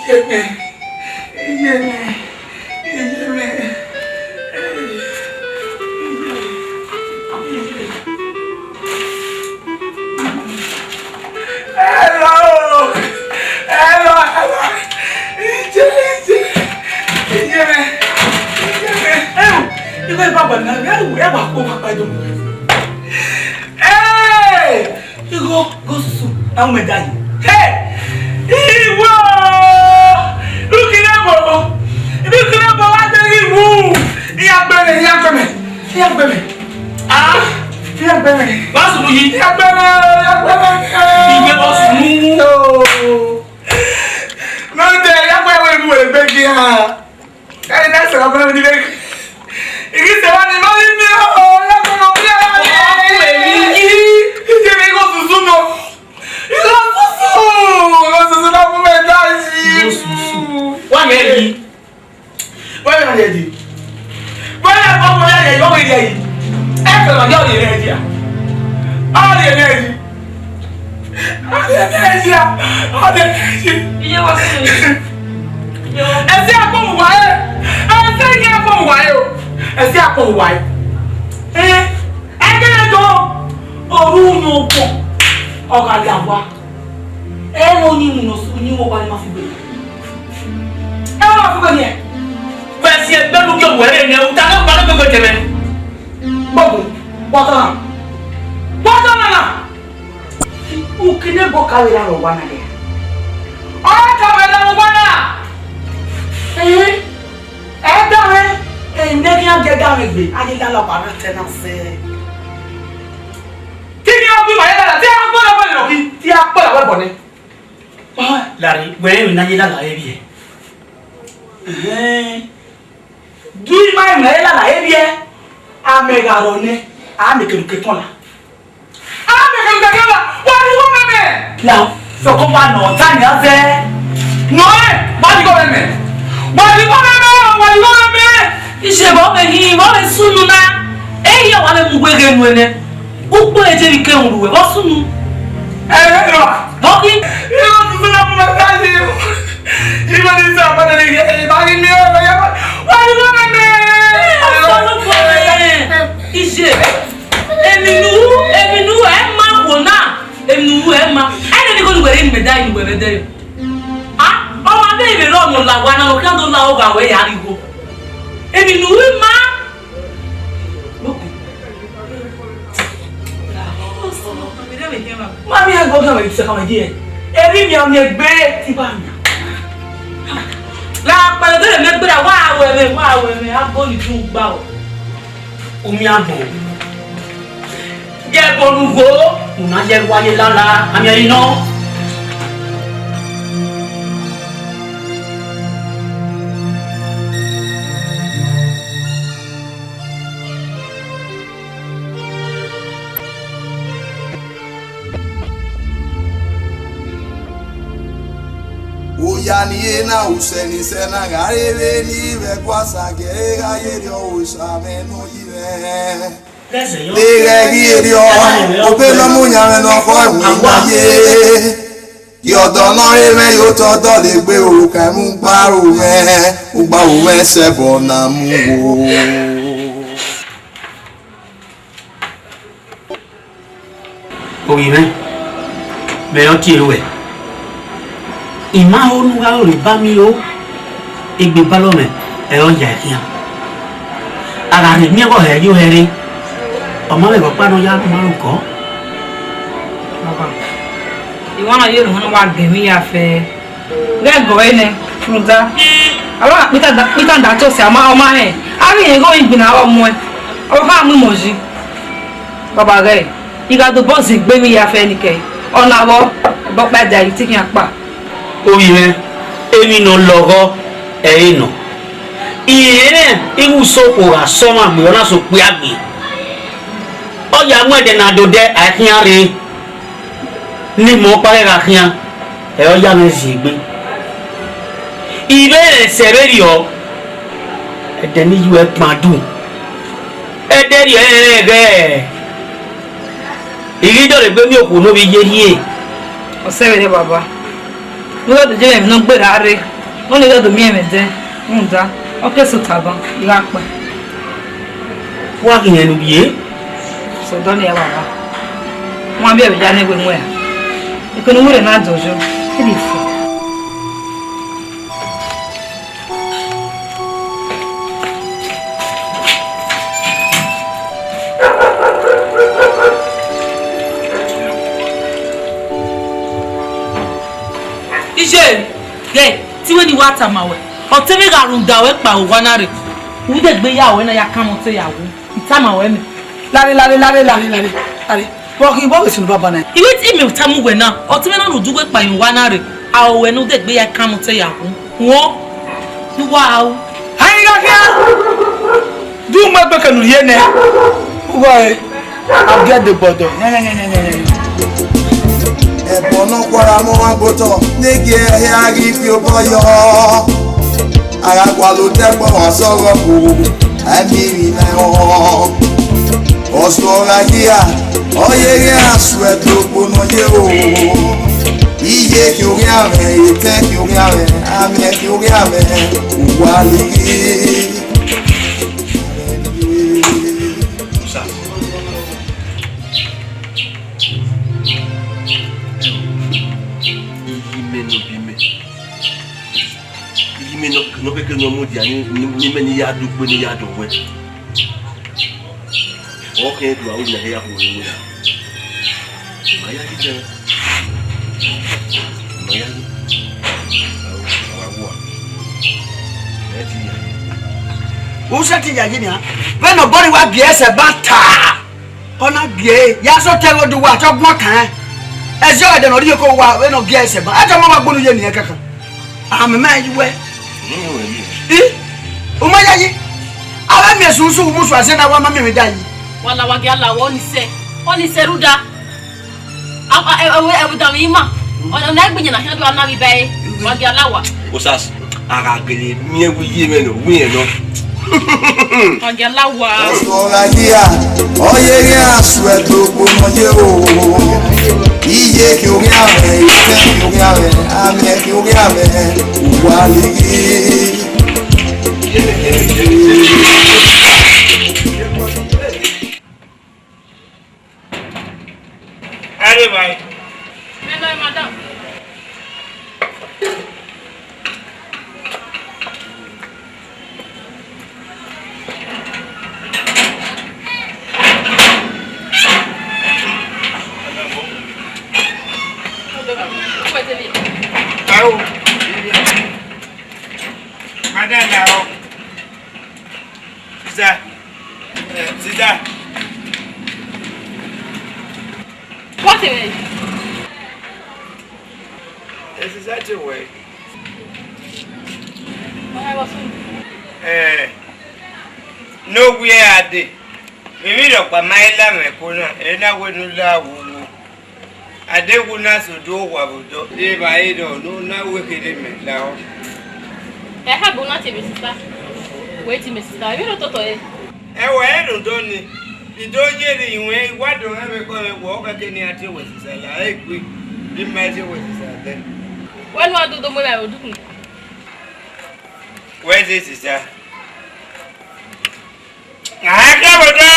Iye mẹ, iye mẹ, iye mẹ. Hello, hello, hello. Iye, iye, iye mẹ, iye mẹ. Ẹ o, iye mẹ baba na, ẹ o, ẹ wa kpo papa do. Hey! Igho, igho susu, a u mẹ da yi. Hey! Iwo! Rukirebo! Rukirebo wa de ghi wu! Iya gbe mẹ, iya gbe mẹ, iya gbe mẹ. Ah! Iya gbe mẹ. Wa sunu yi. Iya gbe mẹ, iya gbe mẹ. Igbe bọ sunu. Oh. Mẹ de, iya gbe wẹ mu egbe gia. Ẹni na sẹrẹ ọmọ mi nibe. Igi sẹrẹ ni ma ni mi o, ya ko no bi ara mi. Ọkọ èmi yí. Ije mi ko susu no. Ko susu, ko susu na mu me da yi. Ko susu. Wa me yi. Wa me yi di. Wa ya ko mo ya ye, wa me yi. E ko ma yo ye di. A ye di. Ọdẹ méjì a, ọdẹ méjì. Iye wa fún mi. Iye wa. Ẹsẹ akpọ wà ẹ, ẹsẹ yẹ akpọ wà ẹ o, ẹsẹ akpọ wà ẹ. Ẹ, ẹgbẹ́ rẹ jọ, òru yẹn o pọ̀, ọ̀gá yà wá. Ẹ lọ ní ìmùnà sùn ní wọ́n wá ní ma fi gbé. Ọfumwẹ niẹn. Wẹ si egbe ne u gie wẹ rre nẹ, u ta ne u kpa ne gbegbe tẹmwẹ. Gbogbo, wa tọ na. Wa tọ na na. U kene ebo ka vbe la rọ owa na dia. Ọ ka vbe la rọ owa na. Ẹn, ẹ da mwẹ, ẹ ne khian gie da mwẹ egbe, a ye lala ọba rẹ tẹ na sẹ. Te I ghi ọ gbe ima ye lala, te a kpọlọ wẹ nọ ki, te a kpọlọ wẹ bọ nẹ. Larre, wẹ rẹn emwi ne a ye lala vbe biẹ. Ẹhẹn. Du ima emwi ne a ye lala vbe biẹ, a mẹ gha rrọọ nẹ, a mẹ kevbe ukekọn la. A mẹ kevbe ukekọn la, wa rhie igho mwẹ mẹ. La, sọkọ wa nọ, ta nia zẹ. Nọ ẹ, wa rhie igho mwẹ mẹ. Wa rhie igho mwẹ mẹ, wa rhie igho mwẹ mẹ. Iye vbe ọ vbe hin, vbe ọ vbe sunu na? Ehi, wa vbe mu uweghe nuẹn nẹ. Ukpo eje vbe ke ru ruẹ, vbe ọ sunu? Ẹ, ẹ, ẹ, vbe ọ khin? Ẹ, ọ sunu na mu mẹ ta ye. Ima ni sa ma de ye, ẹ, ba ghi miẹn, ẹ, ya, wa ni wa mẹ mẹ. Ẹ, ọ sunu ko mẹ. Iye, emwi ne u ru, emwi ne u ru ẹ ma wo na, emwi ne u ru ẹ ma. Ẹ, ne ni ko ni wẹ re ni mẹ da yi wẹ vbe dẹ yo. A, ọ ma vbe vbe rọ ne ọ la owa na, ọ khian do la ogha wẹ ya rhie igho. Emwi ne u ru ma. Ma miẹn ẹgbẹ ọghe ọmọ ekisan kan wẹ die. Emwi miẹn miẹn egbe te I ba miẹn. La kpẹlẹ de mẹ gberra, wa ru ẹmwẹ, wa ru ẹmwẹ, a gbe ni tun gba o. U miẹn agbọn. Ghẹ bọ ne u gho, u na ye wa ye lala, a miẹn ẹre nọ. Oya ni re na, usẹ ni sẹ na, gha re vbene I vbe ẹguae sa, gie ẹre gha ye rriọ, Osa mwẹ ne ọ yi mwẹ. Deghẹ ghi rriọ, obọ ne ọ mu yan mwẹ ne ọ khọ ẹwẹn na ye. Gie ọdọ ne ọ re mwẹ ye otọ dọlegbe, orukhọ mu gba aro mwẹ, u gba aro mwẹ sẹ ẹbọ na mu wo. Ovbi mwẹ, mẹ ọ tie ruẹ, I ma ho ne u gha ro rre ba mi ro, egbe balọ mwẹ ẹre ọ ya khian. A gha rhe miẹn vbe ọ hẹ yo hẹ rre, ọ ma vbe ẹghẹ ọkpa ne ọ ya ma ro kọ. Baba, I wa na ye unu wa gẹ emwi ya fẹ. Ghẹ gọ ẹre nẹ, rhunmwuda, a wa kpita da, kpita da te osẹe, a ma, ọ ma rẹn, a ghi rẹn igho igbi ne a vbe muẹn, ọ kha mu imọ yi. Baba ghẹ, I gha dobọ zin egbe emwi ya fẹ ni kẹ, ọ na vbọ, ẹbọ ọkpa dia, I te khian kpa. Ovbi mwẹ, emwi ne ọ lọghọ, ẹre nọ. I rẹn ighe usokhuo gha sẹ ọmwa gbe, ọ na sẹ okpia gbe. Ọ ya mu ẹdẹ na dodẹ, a i khian rre. Ne imẹ ọkpa ghẹ gha khian, ẹ ọ ya mwẹ zin egbe. I vbe rẹn sẹ vberriọ, ẹdẹ ne I ye uẹ kpando, ẹdẹ rriọ rẹn rẹn ghẹ I ghi dọlegbe miẹn okhuo ne ovbi ye rhie. Ọ sẹ vberriọ baba, ne u gha do ye mwẹ emwi ne ọ gberra rre, nọ ne I gha do miẹn mwẹ dẹ, rhunmwuda, ọ ke sẹ otaban, I gha kpẹn. Wa ghi rẹn ne u ye? Sẹ ọdọ nian baba, wan biẹ vbe ya ne wẹ muẹn ra? Ekene uwu rre na dọyọ, e de fo. Iye, ghẹ, te I wẹ ne I wa tama ruẹ, ọtẹn mwẹ gha rhunmwuda ruẹ kpao owa na rre, u de gbe ya ruẹ na ya kanmwẹ ọtẹn ya wu, I tama ruẹ mẹ. Lare, lare, lare, lare, lare, lare. Vbe ọ ghi, vbe ọ ghi sunu baba na? I wẹ te imẹ tama uwẹ na, ọtẹn mwẹ na ne u du wẹ kpao owa na rre, a ruẹ ne u de gbe ya kanmwẹ ọtẹn ya wu. Wọn, ne uwa ru. A i gha khian, du mu egbe kẹ ne u rhie nẹ. Ughọ ẹre, a gie ẹdẹ gbọdọ. Ẹbọ ne ọ khuọrọ amọ ọmwa gbe otọ, ne gie ẹre a ghi fi obọ yọ. A gha gualọ otọ ẹkpọ, wa sẹ ọghọ kpo, a i miẹn emwi na họn. Ọsọ gha gie a, ọ ye ghe a suẹ do okpo ne ọ ye o. Iye khian oghian mwẹ, etẹn khian oghian mwẹ, amẹ khian oghian mwẹ, uwa lighi. Iyi mẹ ne obi mẹ. Iyi Nọ, nọ keke nọ mudia ni, ni, ni mẹ ni ya do gbe ni ya do wẹ. Ọ kẹ do aro na ya ko ni na. Ma ya ki tẹ. Ma ya ni. Wa wa. Ẹ ti ya. U sẹ ti ya yi nia. Vbene obọ ni wa biẹ sẹ ba ta. Ọ na gie ẹre, ya sẹ otọ ẹre do uwa, te ọ guan kan. Ẹzọ ẹdẹ ne ọ rhie oko uwa, vbene ọ gie ẹre sẹ ba, ẹdẹ ọmọ wa gbunu ye eni ẹn kankan. Amẹ ma yi wẹ. I, u ma yayi. Avbe miẹn sunsun, u musu aze na wa ma miẹn emwi da yi. Wa la wa gia la wẹ ọni sẹ, ọni sẹ rhunmwuda. A, a, ẹ, ẹ, ẹ, ẹ, da mwẹ ima. Ọ, ọ na gbe iyẹn na khian do a na vbe iba ẹre. Wa gia la wa. Osas, a gha gele miẹn wẹ iye mwẹ nọ, wẹ irẹn nọ. Wa gia la wa. Ọsọ gha gia, ọ ye ghe a suẹ do gbe ọmọ ye o. Iye khin oghian mwẹ, itẹn khin oghian mwẹ, amẹ khin oghian mwẹ, uwa lele. Are bhai. Hello, madam. Hello. Madam, now. Sister. Eh, sister. What a minute. Eh, sister, to where? Eh, nowhere I dey. Mimi rhọkpa ma i la mwẹ ẹko na, ena wẹ ne u la wowo. Adeghu na so do owa vbe odọ. Evbare rọ ne u na wẹ kherhe mẹ lahọ. Ẹ ha bu na tie mẹ sista. Wẹ tie mẹ sista, emwi ne ototọ re. Ẹwẹ, ẹ rhunmwuda ọnii, I do ye rre iwẹn, I wa do mwẹ vbe ẹko mwẹ, wẹ ọ khẹke ne I ra tie wẹ sista la, ẹ gbe, I ma tie wẹ sista dẹ. Wẹ ne uwa dodo mu evbare vbe odukhunmwu. Wẹ zẹ sista. A khian vbe odọ.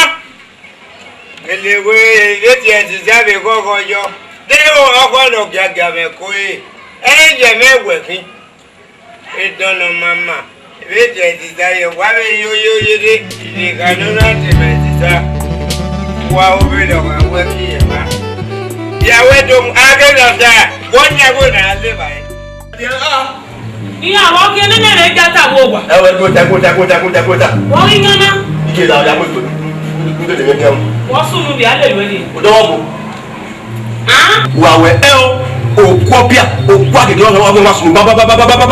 Ele wẹ, vbe tie ẹziza vbe ghọghọ yọ. De ọkhọ ne ọ giagia mwẹ ko re. Ẹ i ye mwẹ wẹ khin. Edọnọ mama. Vbe tie ẹziza ye, wa vbe yo yo ye de. Ivie gha nọ na tie mwẹ ẹziza. Wa ovbe lọ gha wẹ khin ye ma. Ya wẹ do mu, a ghe lọ da. Wọ nia wẹ na le ba. Iran vbe ọ khian nene rẹ gata vbe owa. Ẹ wẹ, gota, gota, gota, gota, gota. Vbe ọ ghi yan na? Ike la, ọya, gota, gota, gota, gota. Vbe ọ sunu vbe a lele ẹre? Odọ vbo? Ah? Wa wẹ, ẹ o, okhuo ọpia, okhuo agege, ọ wa sunu, ba, ba,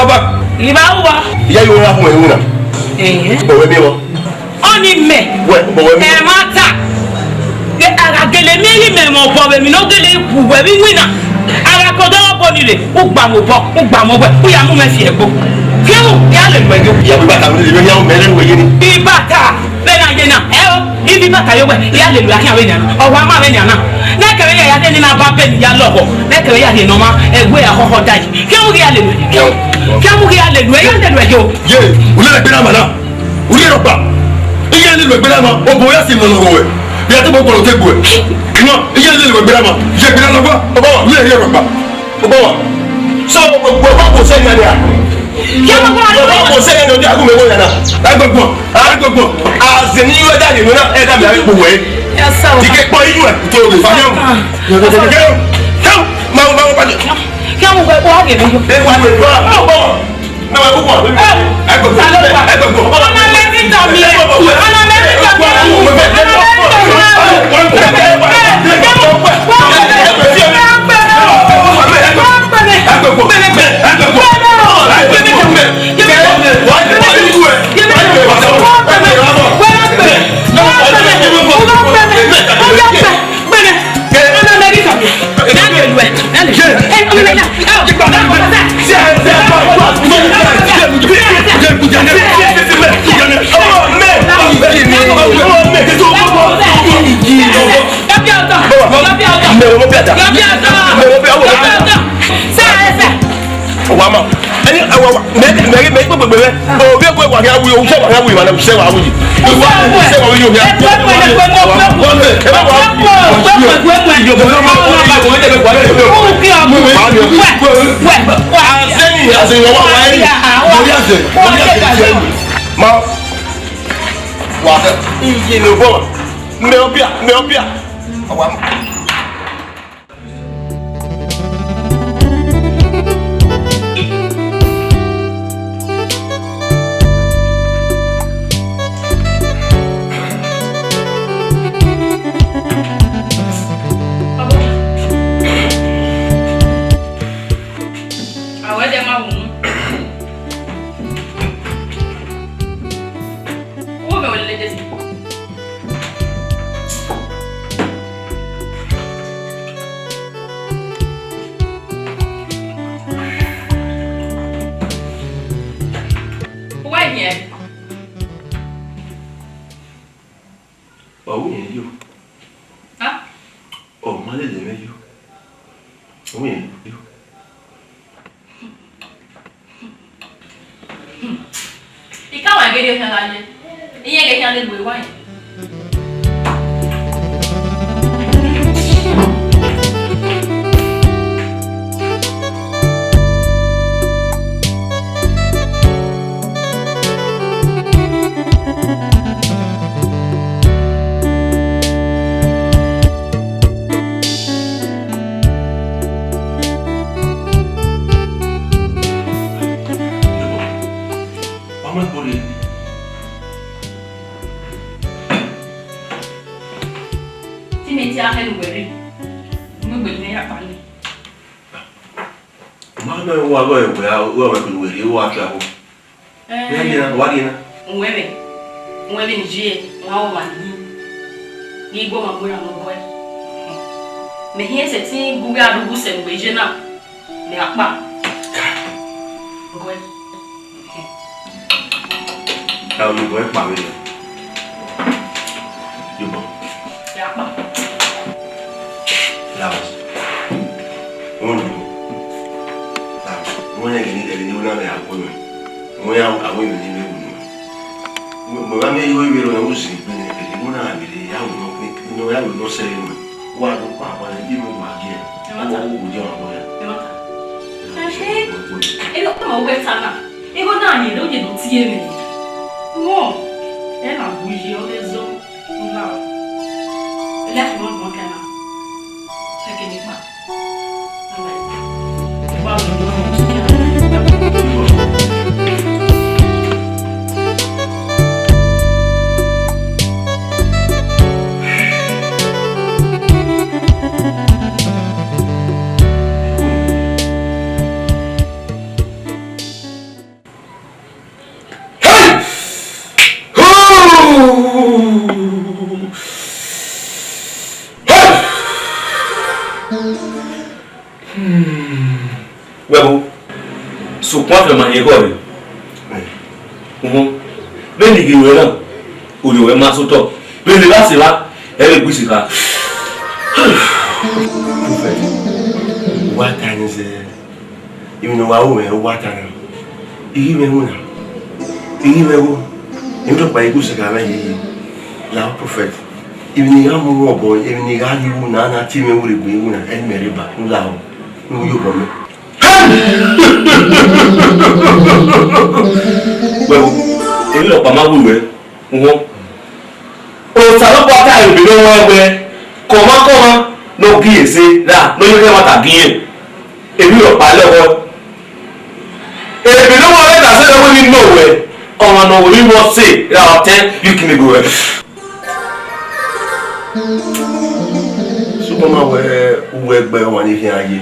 ba. Iba uwa. Iya, yo ra fun ẹhun na. Ẹhẹn. Ọwẹ bi wọn. Ọni mẹ, wẹ, bọ wẹ mi. Ẹmwata, a gha gele miẹn ghi mẹ mwẹ obọ vbe emwi ne ọ gele wu wẹ vbe iwinna. A gha ke odẹ ọbọ ni rre, u gba mwẹ obọ, u gba mwẹ ọwẹ, u ya mu mwẹ fi ẹgbo. Fiẹnwu, ya lele uwẹ yo. Ìyàwó ìbàtà mi lè yan mẹ lẹ́nu ẹ̀yẹ ni. Ìbàtà, vbe na ye na, ẹ o, ibi ìbàtà yo wẹ, ya lele uwẹ, a khian vbe nian, ọwa ma vbe nian na. Nẹkẹrẹ ya ya de ni na ba bẹ ni ya lọghọ, nẹkẹrẹ ya rhie ne ọ ma, ẹwe ya khọkhọ da yi. Fiẹnwu ghi ya lele uwẹ, fiẹnwu, fiẹnwu ghi ya lele uwẹ, ya lele uwẹ yo. Ye, u lele ẹgbẹe na ma na. U rhie rhọkpa. Iye ne lu egbe na ma, obọ ya si nọ nọ wẹ. Ya te bo kpọlọ te gbe. Nọ, iye ne lu egbe na ma, ye egbe na nọ gba. Ọba wa, u rhie rhọkpa. Ọba wa. So, ogbe wa ko se yan ya. Ya ma ko wa. Wa ko se yan ya, ọdẹ agun mẹ wo ya na. Agbegbo, agbegbo. Azẹ ni yo da ye na, ẹ da mi a ko wẹ. Ya sa. Ti ke kpọ iyu ẹ, to le fa yan. Yan, yan, yan. Ma, ma, ma, ma. Ya mu ko wa ge mi. E wa le wa. Ọba wa. Wa ma. Ẹni, ẹ, wa, wa, mẹ, mẹ, mẹ, mẹ, mẹ, mẹ, mẹ, o, bí ẹ kó wa kí a wí, o, sẹ wa kí a wí, ma, sẹ wa wí. Sẹ wa wí, o, sẹ wa wí, o, ẹ bá wa. Azẹni, azẹni, wa, wa, ẹni. Orí ẹsẹ̀, orí ẹsẹ̀, ẹsẹ̀. Ma, wà á fẹ́. Iye ló bọ̀. Mẹ ọ bíà, mẹ ọ bíà. Àwa mọ̀. Awẹ dẹ ma wu. Wo mẹ wẹ lele desi. Uwẹ hiẹn. Ọ wu yẹn yo. Ha? Ọ ma lele mwẹ yo. Ọ wu yẹn yo. I ka wa ghe khian gha ye, iran ghe khian lele uwa yẹn. Wa mu ẹko rre. Te imẹ tie a khẹ ne uwẹ rre, u mu egbe ne ya kpa nẹ. Ma nọ wa gọ ẹwẹ a, wa ma kunu wẹ rrie, wa try ho. Ẹẹn. Wa rrie na, wa rrie na. Uwẹ vbe, uwẹ vbe ne I ye, wa wọ ma ni. Ghi gbe ọmwa gbe ra nọ bọe. Mẹ hiẹn sẹtin gu uwẹ a do gu sẹ ne uwẹ ye na. Mẹ gha kpa. Gọe. Ẹhẹn. Ẹ, ọ ye obọ ẹkpa vberriọ. Ye obọ. Mẹ gha kpa. Laos. Wọ́n lò ó. Laos. Wọ́n yẹ kí ni, ẹni ní wọ́n náà lè àgọ́ yẹn. Wọ́n yà àwọn èèyàn nílé wò ni. Mo, mo bá mi yọ ìwé ìròyìn ó sì gbé ní ẹgbẹ̀rún náà lè yàwó lọ pé, ní ọ̀yàwó lọ sẹ́yìn mọ́. Wa do kpa awa ne, iro wa gie. Ẹmwata. Ọmọ wo jẹ ọmọ ya. Ẹmwata. Ẹhẹn. Eno ọmọ wẹ ta na. Ego na ni do ye do tie mẹ. Wọ. Ẹ na bu ye ọ de zo. Nla. Ele a fi wọn gbọn kẹ na. Ẹkẹ ni pa. Nla. Wa mi do. Hey! Hoo! Hey! Hmm. Wẹ vbo, sokpan ọfẹ ma hin ekhọe rre. Uhun. Vbene I ghi ruẹ na, orhiọn ruẹ ma sẹ otọ. Vbene I gha sẹ evba, ẹ vbe gbe isikha. Prophet, wa ta ẹn zẹ. Emwi ne wa ru mwẹ, wa ta na. I ghi mwẹ wu na. I ghi mwẹ wu. Emwi rhọkpa i ghi sẹ gha mwẹ yeye. La prophet. Emwi ne I gha mu mwẹ obọ, emwi ne I gha rhie wu na, na tie mwẹ wu rre egbe wu na, ẹ ne mẹ rre ba. U la o. U yo obọ mẹ. Wẹ, emwi rhọkpa ma wu ruẹ. Uhun. Osanobua ta ebe ne ọ wẹẹ wẹẹ, kọmwa kọmwa ne ọ gie ẹse ra ne ọ ye ẹmwata gie irẹn, emwi rhọkpa lẹ ọghọe. Ebe ne ọ wẹẹ wẹẹ, ka sẹ ne wẹ ni nọ wẹ, ọmwa ne ọ wẹ emwi vbọ sẹ ra ọtẹn, vbe ikun egbe ruẹ. Sokpan ma wẹẹ uwu ẹgbẹ ọmwa ni khian ye.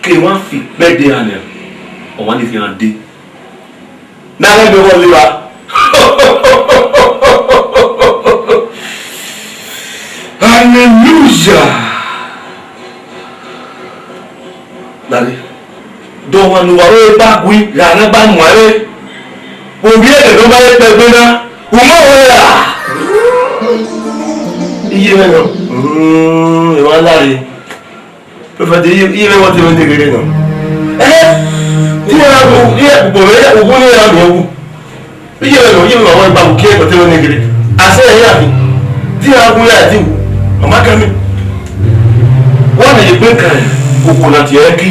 Ke wa fi ikpẹdẹ ra nian, ọmwa ni khian dee. Ne a ghẹ miẹn ọghọ leva. Hallelujah. Dade, dọmwa ne uwa ro ba gui gha na ba muẹn vbe ovbi ẹghẹ ne ọ ma ye kpẹgbe na, u ma wẹ ra? Iye mwẹ nọ, mm, emwa lare. Prophet, iye, iye mwẹ wọtẹ mwẹ ne ghere nọ. Ẹhẹ, iye mwẹ wu, iye ukpo mwẹ, uwu ne iran miẹn wu. Iye mwẹ nọ, iye mwẹ wọtẹ mwẹ ne ghere. Asẹ ẹre ya mi. Di iran wu ya di wu. Ọ ma kan mi. Wa na ye gbe kan, ukpo na tie ẹki.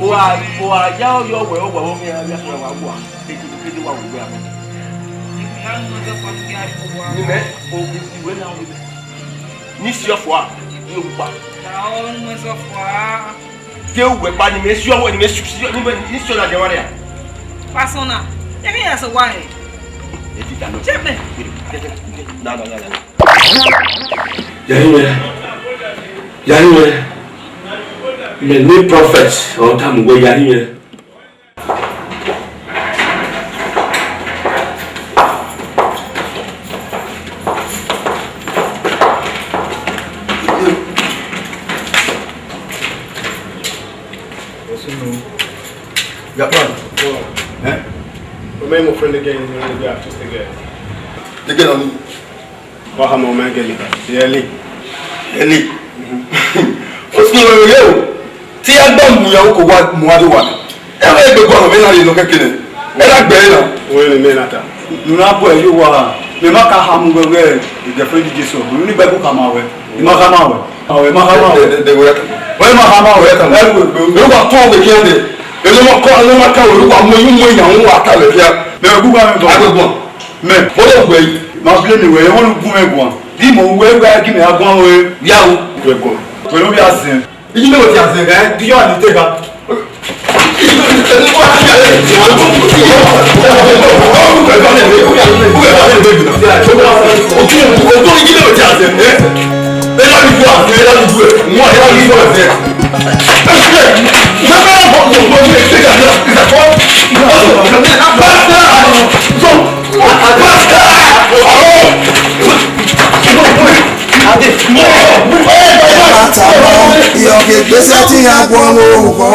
Uwa, uwa ya ọyọ wẹ, uwa wẹ ọmọ ya, ya wa wa. Kede, kede wa wẹ amẹ. Ni mẹ, o, o, iwẹ na wẹ. Ni si ọfua, ni owu kpa. Ke uwẹ kpa ni mẹ si ọwẹ, ni mẹ si, si, ni mẹ, ni si ọna jẹ wa ria. Pastor na, ẹ ghi ya sẹ owa hẹ. Ẹ ti dànù. Jẹ mẹ. Na, na, na, na. Yayi mẹ, yayi mẹ, mẹ ne prophet, ọ tama wẹ yayi mẹ. Yes, you know. Japan. Oh. Eh? Remind my friend again, you know, we are just again. Again on. Wa hama ọmọ ẹgẹ ni, Eli. Eli. Osun ọmọ ẹgẹ o. Te I gba mu ya uko wa mu wa do wa. Ẹ wẹ egbe guan vbe na ye nọ kẹkẹ nẹ. Ẹ na gbe na. Wẹ ne mẹ na ta. Nuna bu ẹ yo wa. Mẹ ma ka hama wẹ wẹ girlfriend Jesu. Nuna ni Bible ka ma wẹ. I ma ka ma wẹ. Awẹ ma hama wẹ. De, de, de, wẹ ya ta. Wẹ ma hama wẹ. Wẹ ya ta. Ẹ wẹ, wẹ wa tọ wẹ kian de. Ẹ no ma kọ, ẹ no ma ka wẹ, wẹ wa mu, yu mu ya, wẹ wa ta lẹ fia. Mẹ wẹ gu wa mẹ bọ. Agbe guan. Mẹ, mo do gbe yi. Ma blame wẹ, ẹ wọ nu gu mẹ guan. Di mo wẹ, wẹ gi mẹ a guan wẹ. Ya o. Wẹ guan. Wẹ no bi a zẹn. Iji mẹ wẹ ti a zẹn, ẹ, di yọ a ni te gha. Esa ti ya guan vbe orukhọ o.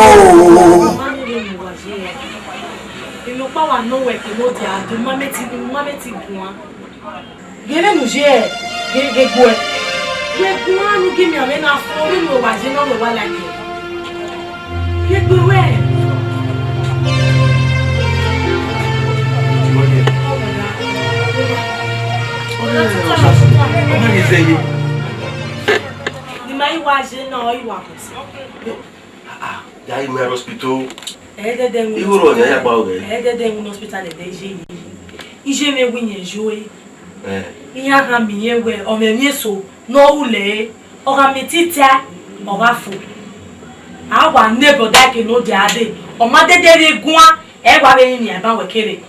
Emwi ọkpa wa nọ wẹ ke ne ọ dia do, ma mẹ ti, ma mẹ ti guan. Ghe vbene u ye, ghe, ghe guẹ. Ghe guan ne u gie mẹ amwẹ na fo, vbene uwa ye nọ, wẹ wa like. Ghe gbe wẹ. Ọ ma ghi zẹ ye. Ne ima i wa ye na, ọ i wa bọ. Ah, ah, ya ima hospital. Ẹdẹdẹ win Igho rọ ne a ya hospital. Gba ọghẹ. Ẹdẹdẹ win hospital ẹdẹ iye yi. Iye mwẹ wẹ iyẹn yo e. Eh. Iran gha miẹn wẹ ọ mwẹ emwi eso ne ọ ru lẹ, ọ gha miẹn tita, ọ gha fo. A wa ne brother ke ne ọ dia dee. Ọ ma dede rre guan, ẹ wa vbe rinmwian ban wẹ kere.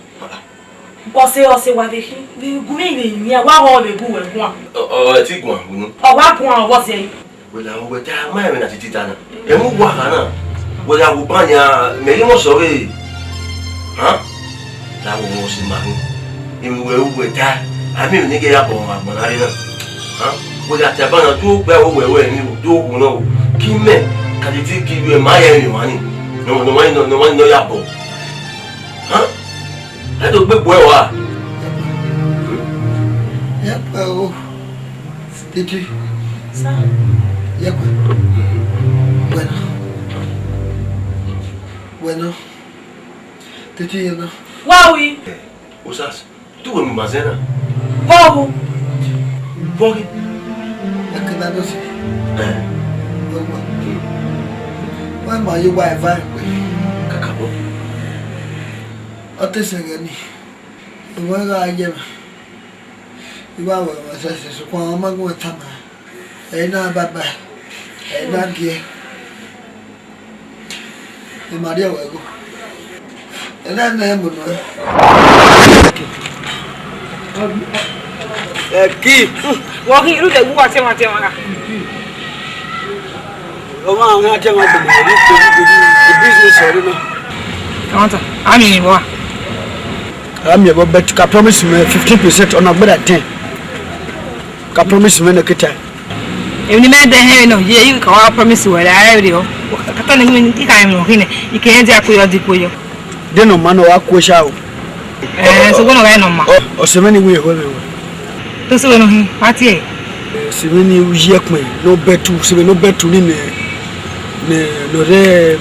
Ọse, ọse wa vbe khin, vbe gu mwẹ vbe rinmwian, wa vbe gu wẹ guan. Ọ, ọ, ẹ ti guan, unu. Ọ wa guan, ọ vbe zẹ. Wẹ la wẹ ta, ma ẹmwẹ na titi ta na. Ẹ mu wa gha na. Wẹ la wo ban ya, mẹ ghi mọ sọ vbe. Ha? La wo mọ si ma hin. Emi wẹ u wẹ ta. A mi ne ge ya bọ ma gbọn na re na. Ha? Wẹ la ta ba na du gbe wo wẹ wẹ ni du wo no. Ki mẹ ka titi ki wẹ ma ya ni wa ni. No, no, no, no, no ya bọ. Ha? Ẹ do gbe gbuẹ wa. Ẹ pẹ o. Titi. Sir. Ye kue. Bueno. Bueno. Titi, ye na. Wa wi. Osas, tu wo mu ma zẹ na. Wa wu. Bọghe. Eke na do si. Eh. Wa ma ye wa eva. Kakabọ. Ọ te sẹ ghẹ ni. Eva gha ye ma. Iwa wẹ wẹ sẹsẹ, sokpan ọ ma gu wẹ tama. Ẹ i na baba, ẹ i na giẹ. Ẹ ma rhie wẹ gho. Ẹ na nẹ mu nọ. Ẹ ki. Wọ ghi ru de gu wa tẹ wa tẹ wa. Ọmọ àwọn àti àwọn àgbẹ̀mọ̀ rí torí torí business ọ̀rẹ́ náà. Àwọn tán, àmì ìwọ. Ami ebo, but ka promise me fifteen percent on agbada ten. Ka promise me no kita. Èmi ni mẹ dẹ hẹn nọ, ye, you can promise well, I already o. Kata ni mi, you can mo hine, you can dia ko yo di ko yo. De no ma no wa ku sha o. Eh, so go no ga no ma. O, o se me ni we ho me we. To se we no hin, ati e. Eh, se me ni u ye kpe, no betu, se me no betu ni ne, ne, no re,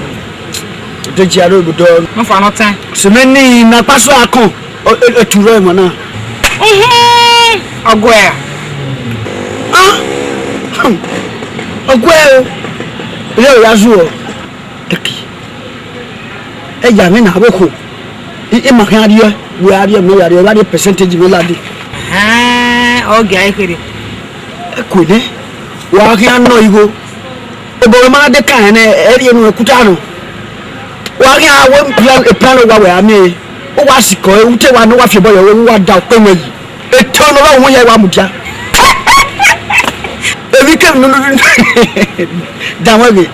de jaro budo. No fa no ten. Se me ni na paso akon. O, e, e, tu rẹ mọ na. Mhm. Ọgọ ẹ. Ah. Hmm. Ọgọ ẹ o. Ilé ìyá zu ọ. Ẹkì. Ẹ yà mí nà bó kò. I, i ma khian riẹ, wẹ a riẹ, mẹ ya riẹ, wa riẹ percentage mẹ ladi. Ẹhẹn, ọ gẹ ẹ kherhe. Ẹ kò ní. Wa khian nọ igho. Obọ ma de ka ẹnẹ, ẹ riẹ nu ẹkuta nọ. Wa khian wẹ plan, plan wa wẹ a miẹn. Ọ wa sikọ, ẹ, u te wa ne ọ wa fi ẹbọ yọ, u wa da ukpẹ mwẹ yi. Eto ne ọ wa wu ya wa mudia. Emwi kemwi ne u da mwẹ ghe.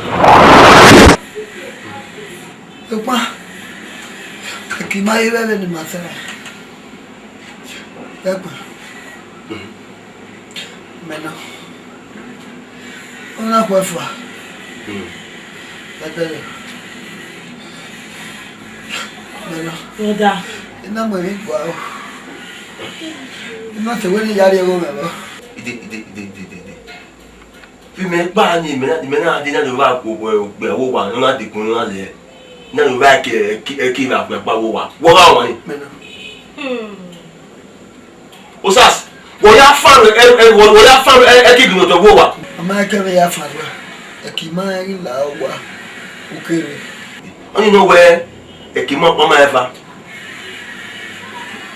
Ekpa, kaki ma ye vbe ne ma sẹ. Ekpa. Mẹ nọ. Ọ na khuẹ fua. Ẹbẹrẹ. Mẹ nọ. Brother. I na mu emwi gua o. I na te wẹ ne I ya rrie ẹvbo mwẹ vbọ. Ide, ide, ide, ide, ide, ide. Vbe imẹ gba ni, imẹ na, imẹ na de na do vba gbe, gbe, gbe wo wa, ne ọ na dekun, ne ọ na lẹ. Na do vba ẹki, ẹki, ẹki vbe akpẹkpa wo wa. Wọ gha wan ni. Mẹ nọ. Hmm. Osas, wọ ya fan ẹ, ẹ, wọ, wọ ya fan ẹ, ẹ ki gbinotọ vbe owa. Ọ ma kẹ vbe ya fan rua, ẹ ki ma ghi la owa, u kere. Ọni nọ wẹ, ẹ ki ma ọkpa ma eva.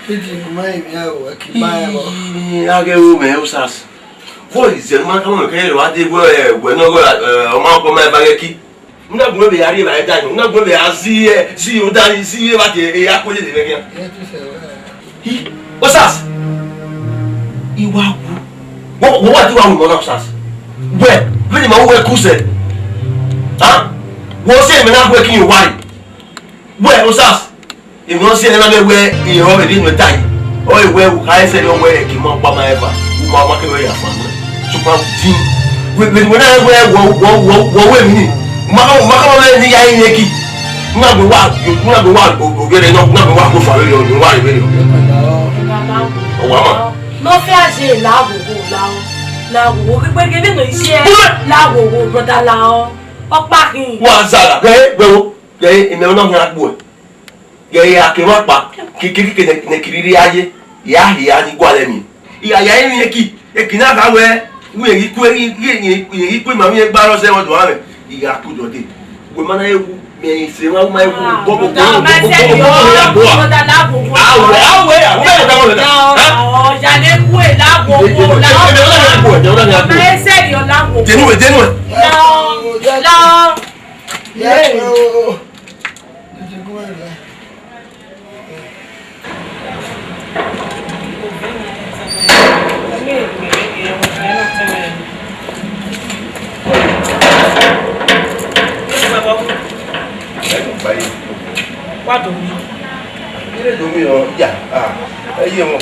Iji ma emwi aro, ẹ ki ma ẹvbo. Ii, a ghẹ ru mwẹ, Osas. Vbọ izẹ ma ka mọ kẹ rẹ wa de wẹ, ẹ, wẹ nọ, ẹ, ọ ma ọkpa ma eva ghẹ ki. Una gun vbe a rrie evbare da nọ, una gun vbe a zi, zi odari, zi evba tie, e a kue lele vbe khian. Hi, Osas. I wa wu. Wo, wo wa ti wa wu mọ na, Osas. Wẹ, vbene ma wu wẹ ku sẹ. Ha? Wo sẹ mẹ na gu ẹki ye wa yi. Wẹ, Osas. Emwi ọ si ẹre na vbe wẹ, irẹn ọvbehe ne ta yi. Ọ re wẹ, u kha sẹ ne ọ wẹ, ẹki ma ọkpa ma eva, u ma wa kevbe ya fan wẹ. Sokpan u din. Wẹ, wẹ, wẹ na wẹ wọ, wọ, wọ, wọ wẹ mi. Ma, ma ka wẹ ni ya yin eki. Na gbe wa, na gbe wa, o, o, gẹrẹ nọ, na gbe wa ko fa vberriọ, wa vberriọ. Ọ wa ma. Nọ fẹ a je la wo wo la o. La wo wo, gbe gbe ne no iṣẹ. La wo wo, brother, la o. Ọkpa hin. Wa zara, gẹ, gẹ wo, gẹ, imẹ nọ hin agbo. Ghe ya ke emwa kpa, kikiriki ne, ne kiriri a ye, ya hia ni gualọ emwi. I ya ya emwi eki, eki na gha wẹ, wẹ ghi ku, ghi, ghi, ghi, ghi ku ima vbe gba rọ sẹ ọdọ amwẹ, I gha ku dọde. Wẹ ma na wu, mẹ i se emwa, ma wu, bọbọ, bọbọ, bọbọ, bọbọ, bọbọ, bọbọ. Awe, awe, awe, awe, awe, awe. Ọya ne wu la wo wo la. Denu, denu. Lọ, lọ. Wa do mi. Ire do mi o, ya, ah, ẹ ye wọn.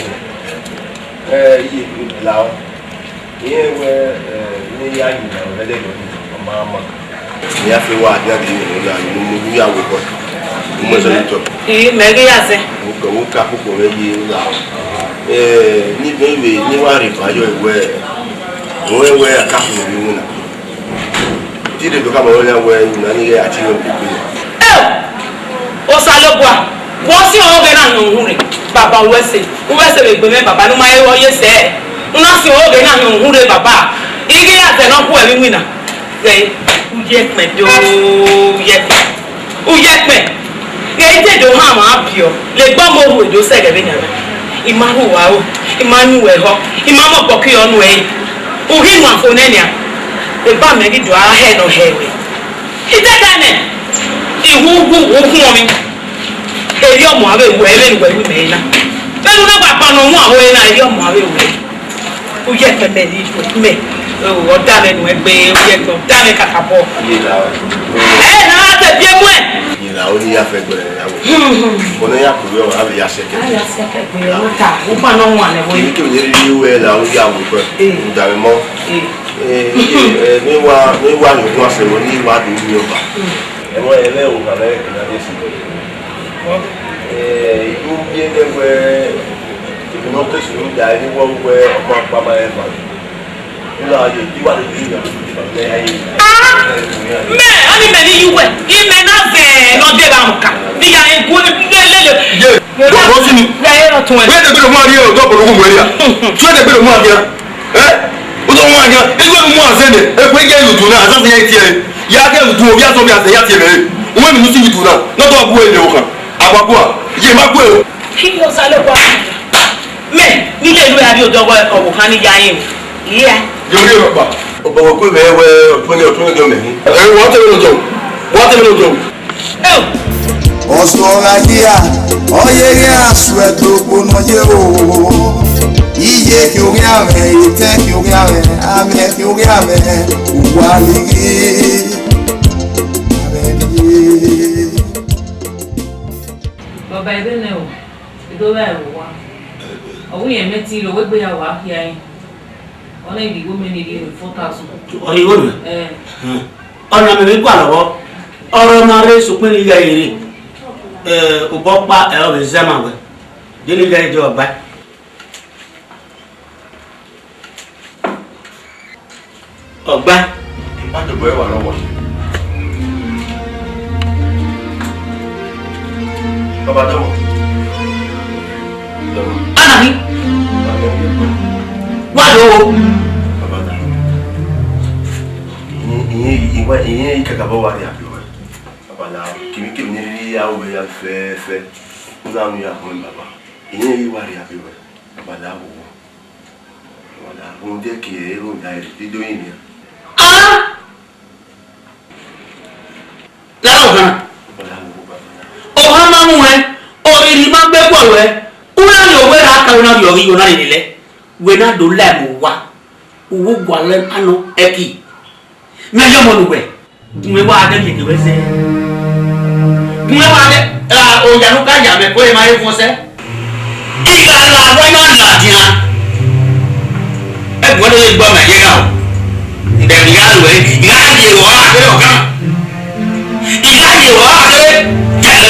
Ẹ ye, la o. Irẹn wẹ, eh, ne I ya yi na, ọ rhẹdẹ nọ, ọ ma ma. I ya fe wa dia de ne ọ la, ne u ya wẹ obọ. U mu ẹzọ ye otọ. Ii, mẹ ghi ya zẹ. Wo ka, wo ka koko mwẹ ye u la. Eh, ne I vbe, ne I wa rhie eva yọ wẹ, wẹ, wẹ a ka fo mwẹ iwinna. Te I rhie do khama ọnrẹn wẹ, iwinna ni ghẹ a tie mwẹ koko. Eo! Osanobua, wẹ ọ si ọghe na hin uhunmwu rre, baba, u ru ẹse, u ru ẹse vbe egbe mwẹ, baba, ne u ma he re ọ ye sẹ. U na si ọghe na hin uhunmwu rre, baba, I ghi ra zẹ ne ọ khuẹ vbe iwinna. Ghẹ, u ye ẹkpẹn do, u ye ẹkpẹn, u ye ẹkpẹn. Ghẹ, I te do hanmwa biẹ, legbe ọmọ orhu do sẹ ẹghẹ vbe nian na. I ma rhu uwa ro, I ma yin uwẹ họ, I ma mu ọkpọki ọ nuẹn re. U ghi nuẹn fo nẹ nian, eba mẹ ghi do a hẹ ne ọ hẹ ruẹ. I te ta nẹ, I wu, wu, wu khuọnmwi. Erriọ ọmọ avbe ruẹ, vbene uwẹ ru mẹ na. Vbene u na gba kpa ne ọ wan aro na, erriọ ọmọ avbe ruẹ. U ye ẹkpẹn mẹ ni, mẹ. Ọ da mwẹ nuẹn gbe, u ye ẹkpẹn, ọ da mwẹ kakabọ. Ẹ na te biẹ muẹn. Ina, oni ya fẹ gbẹrẹ ya wẹ. Ọna ya kuru ọmwa, avbe ya sẹkẹ. A ya sẹkẹ gbe, ọ ta, u gba ne ọ wan nẹ vbe. Kini kini rhirhi wẹ la, u ya wẹ kọ. Eh. U da mwẹ mọ. Eh. Eh, iye, eh, ne wa, ne wa yọ ọmwa sẹ, ne wa do yin ọba. Mm. Ẹmwẹ, ẹmwẹ o, ka mwẹ kina de si. Eh, I do biẹ nẹ wẹ, I do not take you da, ne wẹ ọmọ akpa ma ẹmwẹ. Ah, mẹ, ọni mẹ ni yu wẹ, imẹ na zẹ ne ọ dee gha muka, ne I ya rẹn gu lele. Ye, bọ, bọ si ni. Wẹ de gbele mu a rhie odọ kpolo gu wẹ ria. Wẹ de gbele mu a gia. Eh? Odọ mu a gia. Ewe mu a zẹ nẹ. Egbe ye YouTube na, a zẹ ya tie. Ya ke YouTube, ya so ya zẹ ya tie mẹ. Uwẹ mi nu si YouTube na. No do bu e le o kan. Agbagua, ye ma gue o. Kí ló sá ló wá? Mẹ, nílé ìlú ẹ̀ àbí òjò ọwọ́ ọ̀wọ̀ kan ní ya yín. Ìyá. Yóò rí ọ̀pá. Ọ̀pọ̀ wọ̀ pé bẹ́ẹ̀ wẹ ọ̀tún ní ọ̀tún ní ọjọ́ mẹ́rin. Ẹ wọ́n tẹ̀lé lọ́jọ́. Wọ́n tẹ̀lé lọ́jọ́. Ẹ o. Ọsọ gha yi a, ọye ghi a suẹ to kpo nọ ye o. Iye kí orí àwẹ̀, ìtẹ́ kí orí àwẹ̀, amẹ kí orí àwẹ̀, òwò àlè ghi. Àwẹ̀ ghi. Baba, ẹ dee nẹ o, I do vba ẹvbo owa. Ọ wẹ irẹn mẹ te rre, ọ wegbe ya wa khia ẹre. Ọ na ghi gho mẹ ne I rhie four thousand. Ọ rhie igho nuẹn? Ẹn. Ọna mẹ vbe gualọ vbọ. Ọrọre ma rre, sokpan ne I ghẹ rre. Ẹ, obọ ọkpa ẹre ọ vbe zẹ ma wẹ. De ne I ghẹ rre, de ọgbae. Ọgbae. Ipadobọ ẹre wa rọwọ. Baba dọmọ. Dọmọ. Ana mi. Wa do. Baba da. Ìyẹn, ìyẹn, ìwẹ, ìyẹn ikẹkabọ wa rhie abiọ wẹ. Baba da. Kìmikìmi ne rhirhi ya wẹ ya fẹfẹ. Ó dá mi ya họn baba. Ìyẹn yìí wa rhie abiọ wẹ. Baba da wo. Wala, rhunmwuda ẹki ẹre, rhunmwuda ẹre, I do yin nian. Ah! Lala Ohan. Wala, wo, wo, baba. Ohan ma mu ẹn, oriri ma gbe gualọ ẹn, u na rhie owẹ ra ka, u na rhie ọghe, u na rhie lele. Wẹ na do la ẹmwẹ owa, u wu gualọ ẹn anọ ẹki. Mẹ yọ ọmọ ne uwẹ. Gun ẹwa dẹ miẹn ke wẹ sẹ. Gun ẹwa dẹ, ra oya ne u ka ya mẹ ko, e ma he vuọn sẹ. I gha la wẹ na ladian. Ẹguẹn do ye gbe ọmọ ẹre gha o. Ẹmwẹ I gha ru ẹre, I gha ye vbe ọre a kere ọgan. I gha ye vbe ọre a kere. Yẹlẹ.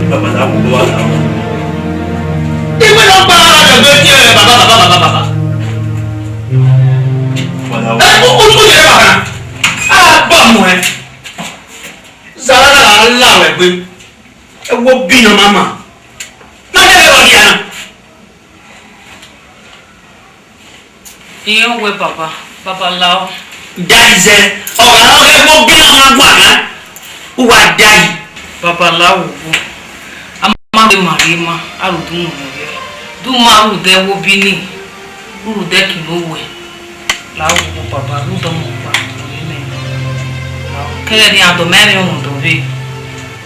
Baba, na wo wa la. Iwẹ ne ọ gba ara rẹ gbe tie baba, baba, baba, baba. Baba, na wo. Ẹ, u, u, u yẹ baba na. A gba mu ẹ. Zara na la wẹ gbe. Ẹ wo bi nọ mama. Na de vbe rọ dia na. Iran wẹ baba, baba lao. Dai zẹ, ọ gha rọ ghẹ vbe ogian ọmwa guan na, u wa dai. Baba lao wo. A ma gbe ma rhie ma, a ru du mu mwẹ. Du ma rhunmwuda ẹvbo bi ni, rhunmwuda ẹki ne owẹ. Lao wo baba, rhunmwuda ọmọ ọkpa ne ọ rre mẹ. Lao, kẹghẹ ne iran dọ mẹ rẹn rhunmwuda ọvbehe.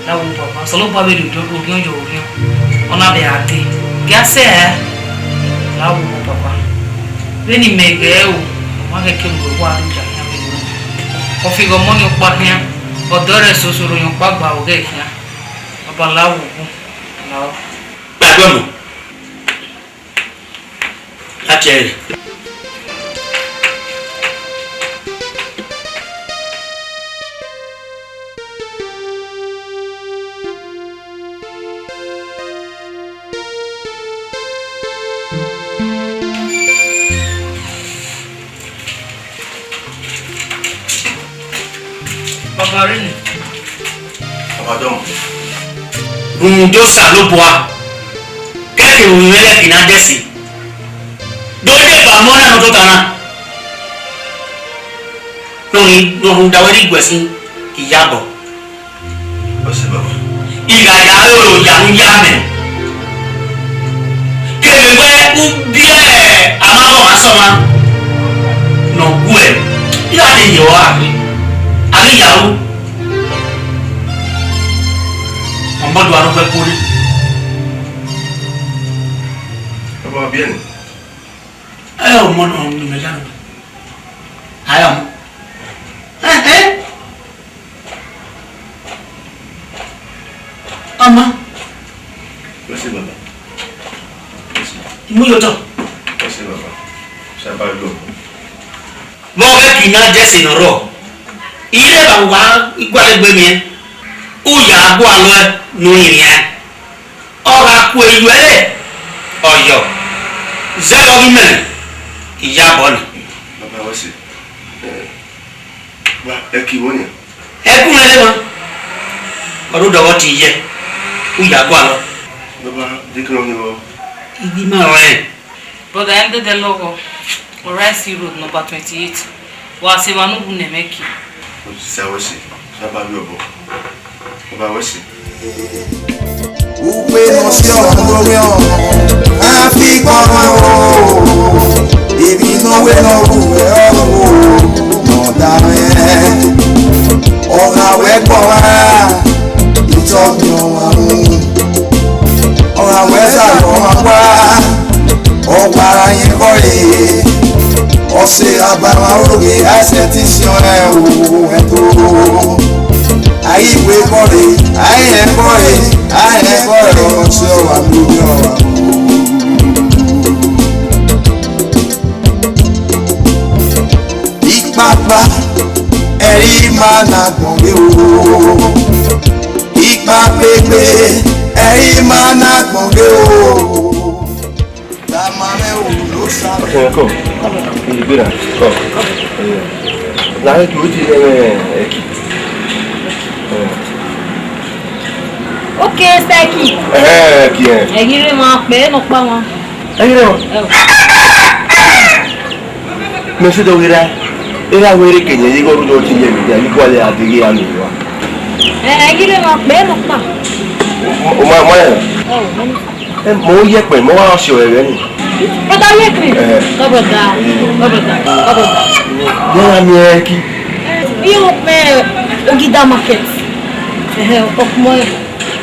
Lahọ baba, Osanobua vbe rhie odẹ orhiọn ye orhiọn, ọ na vbe a dee, gie a sẹ ẹre. Lahọ baba, vbene imẹ ghẹ ro, ọ ma ghẹ ke mu uwa ru ya khian vbe ro. Ọ fi ghe ọmọ ni ọkpa khian, ọdọ rẹ soso ro yan ọkpa gba ọghẹ khian. Baba lahọ, lahọ. Gbàgbé ọmọ. Láti ẹrẹ. Baba rre nẹ. Baba dọmọ. Rhunmwuda Osanobua, kẹke ne u mwẹ lẹki na dẹse. Do deba ọmọ na ne ọ tota na. Nọrhunmwuda wẹ rhie iguẹ sin iyabọ. Ọ sẹ baba. I gha ya aro ya ne u ya mẹ. Kevbe wẹ u biẹ amamọ ọmwa sẹ ọmwa ne ọ guẹ, I gha de ye ọre a ghi ya ru. Ọmọ do aro wẹ kore. Baba biẹ nẹ. Ẹ ọmọ ne ọ mẹ ya nọ. Aya ọmọ. Ẹhẹn. Ọmọ. Wẹ sẹ baba. Wẹ sẹ. Imuyotọ. Wẹ sẹ baba. Saba yọ. Vbe ọ ghẹ ke I na dẹse ne ọ rrọọ, I rre evba wa igualọ egbe miẹn, u ya gualọ ẹe ne u rinmwian. Ọ gha ku eyu ẹre, ọ yọ. Zẹ vbe ọ ghi mẹ, iyabọ ni. Baba wẹ sẹ. Wa, ẹki vbo nian? Ẹkun mwẹ rre mwa. Ọ rre odọ vbe ọtẹn iyẹ, u ya gualọ. Baba, dekẹe ọ ghi vbọ? I ghi ma rẹn. Brother, ẹn dẹdẹ lọghọ, Rice Road, number twenty-eight. Wa sẹ emwa ne u wu ne ẹmwẹ ẹki. Sẹ wẹ sẹ, sẹ Baba vbe obọ. Baba wẹ sẹ. Uwe ne ọ si ọmwa do orhiọn, a fi kpọnmwa o. Emwi ne ọ wẹ ne ọ wu wẹ ọrọre o, ne ọ da mwẹ. Ọ gha wẹ kpọnmwa, itọ miẹn ọmwa wu. Ọ gha wẹ zagha ọmwa wa, ọ wa ra yẹn bọre. Ọ sẹ agbara oroghe, a sẹ ẹtin siẹn ọnrẹn o, ẹto. A i wẹ bọre, a i rẹn bọre, a i rẹn bọre, ọ sẹ ọ wa do orhiọn ọmwa. Ikpakpa, ẹre ima na gbọn ghe o. Ikpakpa egbe, ẹre ima na gbọn ghe o. Tama mwẹ o, lo sa. Okay, come. You go there. Come. Na he ki oti ẹki. Okay, Seki. Eh, ẹki, eh. Ẹghi rre ma kpe nọ kpa wan. Ẹghi rre ma. Mẹ sẹ dọ ghe ra, erha wẹ rre kẹyẹ ye igho rhunmwuda ọtẹn iyẹ vbe dia, ni gualọ a deghẹ a miẹn wa. Eh, ẹghi rre ma kpe nọ kpa. O ma, o ma ya. Oh, many. Eh, mo yẹ kpẹ, mo wa si ọrẹ rẹ ni. Brother, yẹ kpẹ. Eh. Come, brother. Come, brother. Come, brother. Yẹ ra mi ẹki. Eh, iye wo kpẹ Ogida market. Eh, ọkpọ.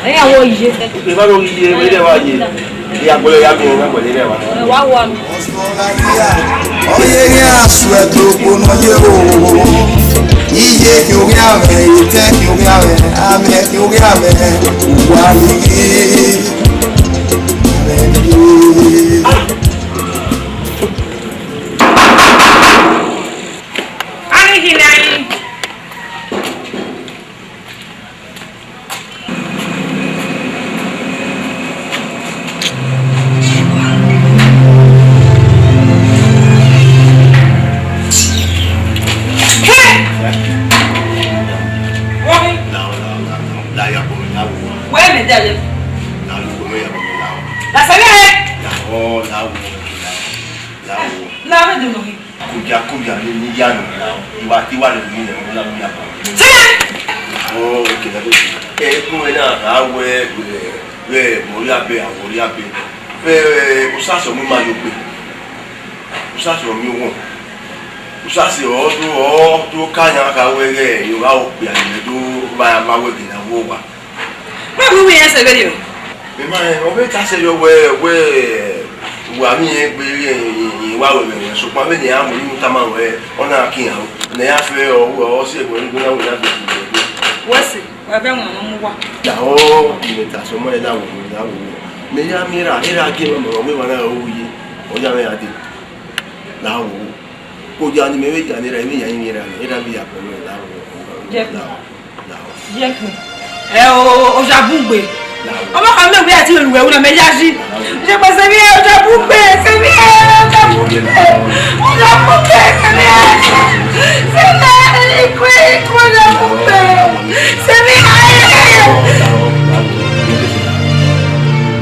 Ẹ̀yin àwọn yìí. Ìbá ló yẹ wẹ́rẹ́ wá yẹ. Ìyá gbọ́dọ̀ yá mi, ìyá gbọ́dọ̀ yẹ wá. Ẹ wá wọ àmì. Ọyẹ yẹn aṣọ ẹ̀dùn òpó náà yẹ o. Iye kí orí àmì, ìtẹ́ kí orí àmì, àmì kí orí àmì, wà nìyí. Àmì nìyí. Ani hi Ẹdẹ rẹ. Na lu ko mẹ ya bọ la. La sẹ mẹ. La o, la o, la o. La o. La mẹ dùn nọ. Kobia, kobia ni, ni ya nọ la o. Iwa, iwa ni ni la ya bọ. Sẹ. O, okay, la o. Ẹ, ko mẹ na, a wẹ, wẹ, wẹ, mọ ya bẹ, a wọ ya bẹ. Vbe, vbe, Usasẹ ọmọ ima yo gbe. Usasẹ ọmọ iwọ. Usasẹ ọ do, ọ do ka yan ka wẹ ghẹ, yo gha okpia ni do ma, ma wẹ gele wo wa. Wẹ mu wi yẹn sẹ vberriọ? Mẹ ma rẹn, ọ vbe ta sẹ yọ wẹ, wẹ, wa mi yẹn gbe, ẹ, ẹ, ẹ, wa wẹ mẹ wẹ, sokpan vbene a mu unu tama wẹ, ọ na kin aro. Ne ya fẹ, ọ, ọ si ẹgbẹ, ọ na wẹ ya gbe. Wẹ sẹ. Wa vẹ wọn mu wa. Ya o, mẹ ta sẹ ọmọ ẹre la wo, la wo. Mẹ ya miẹn ra, erha gie mẹ mọ wẹ wa na ru ye. Ọ ya mẹ ya dee. La wo. Ko ya ni mẹ vbe ya ni ra, mẹ ya ni ra, erha vbe ya kọ mẹ la wo. Jẹ. La wo. La wo. Jẹ kpẹn. Ẹ o, Ojagbugbe. La wo. Ọmọ kan mẹ wẹ ati oluwẹ wuna mẹ ya yi. Jẹ kpẹn sẹ mi ẹ, Ojagbugbe, sẹ mi ẹ, Ojagbugbe. Ojagbugbe, sẹ mi ẹ. Sẹ mi ẹ, ikue, ikue, Ojagbugbe. Sẹ mi ẹ.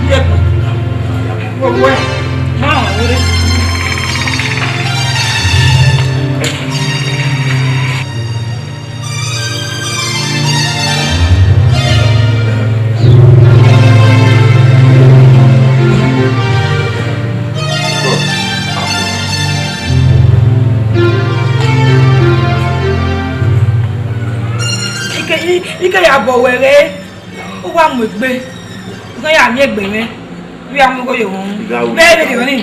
Jẹ kpẹn. Wẹ, wẹ. Ma wẹ. Ike, i-, ike ya bọ wẹ ghe, u wa mu egbe, u ya miẹn egbe mwẹ, u ya mu igho ye ohu. Vbe vbe rriọ ni?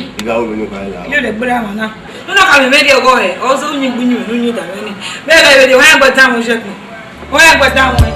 Iye rẹ gbere ama na. Nuna ka vbe vbe rriọ ọghọ hẹ, ọ zẹ uyinmwẹ uyinmwẹ ne u yin da mwẹ ni. Vbe vbe rriọ, ọ ya gbe dan mwẹ, Ojagbugbe. Ọ ya gbe dan mwẹ.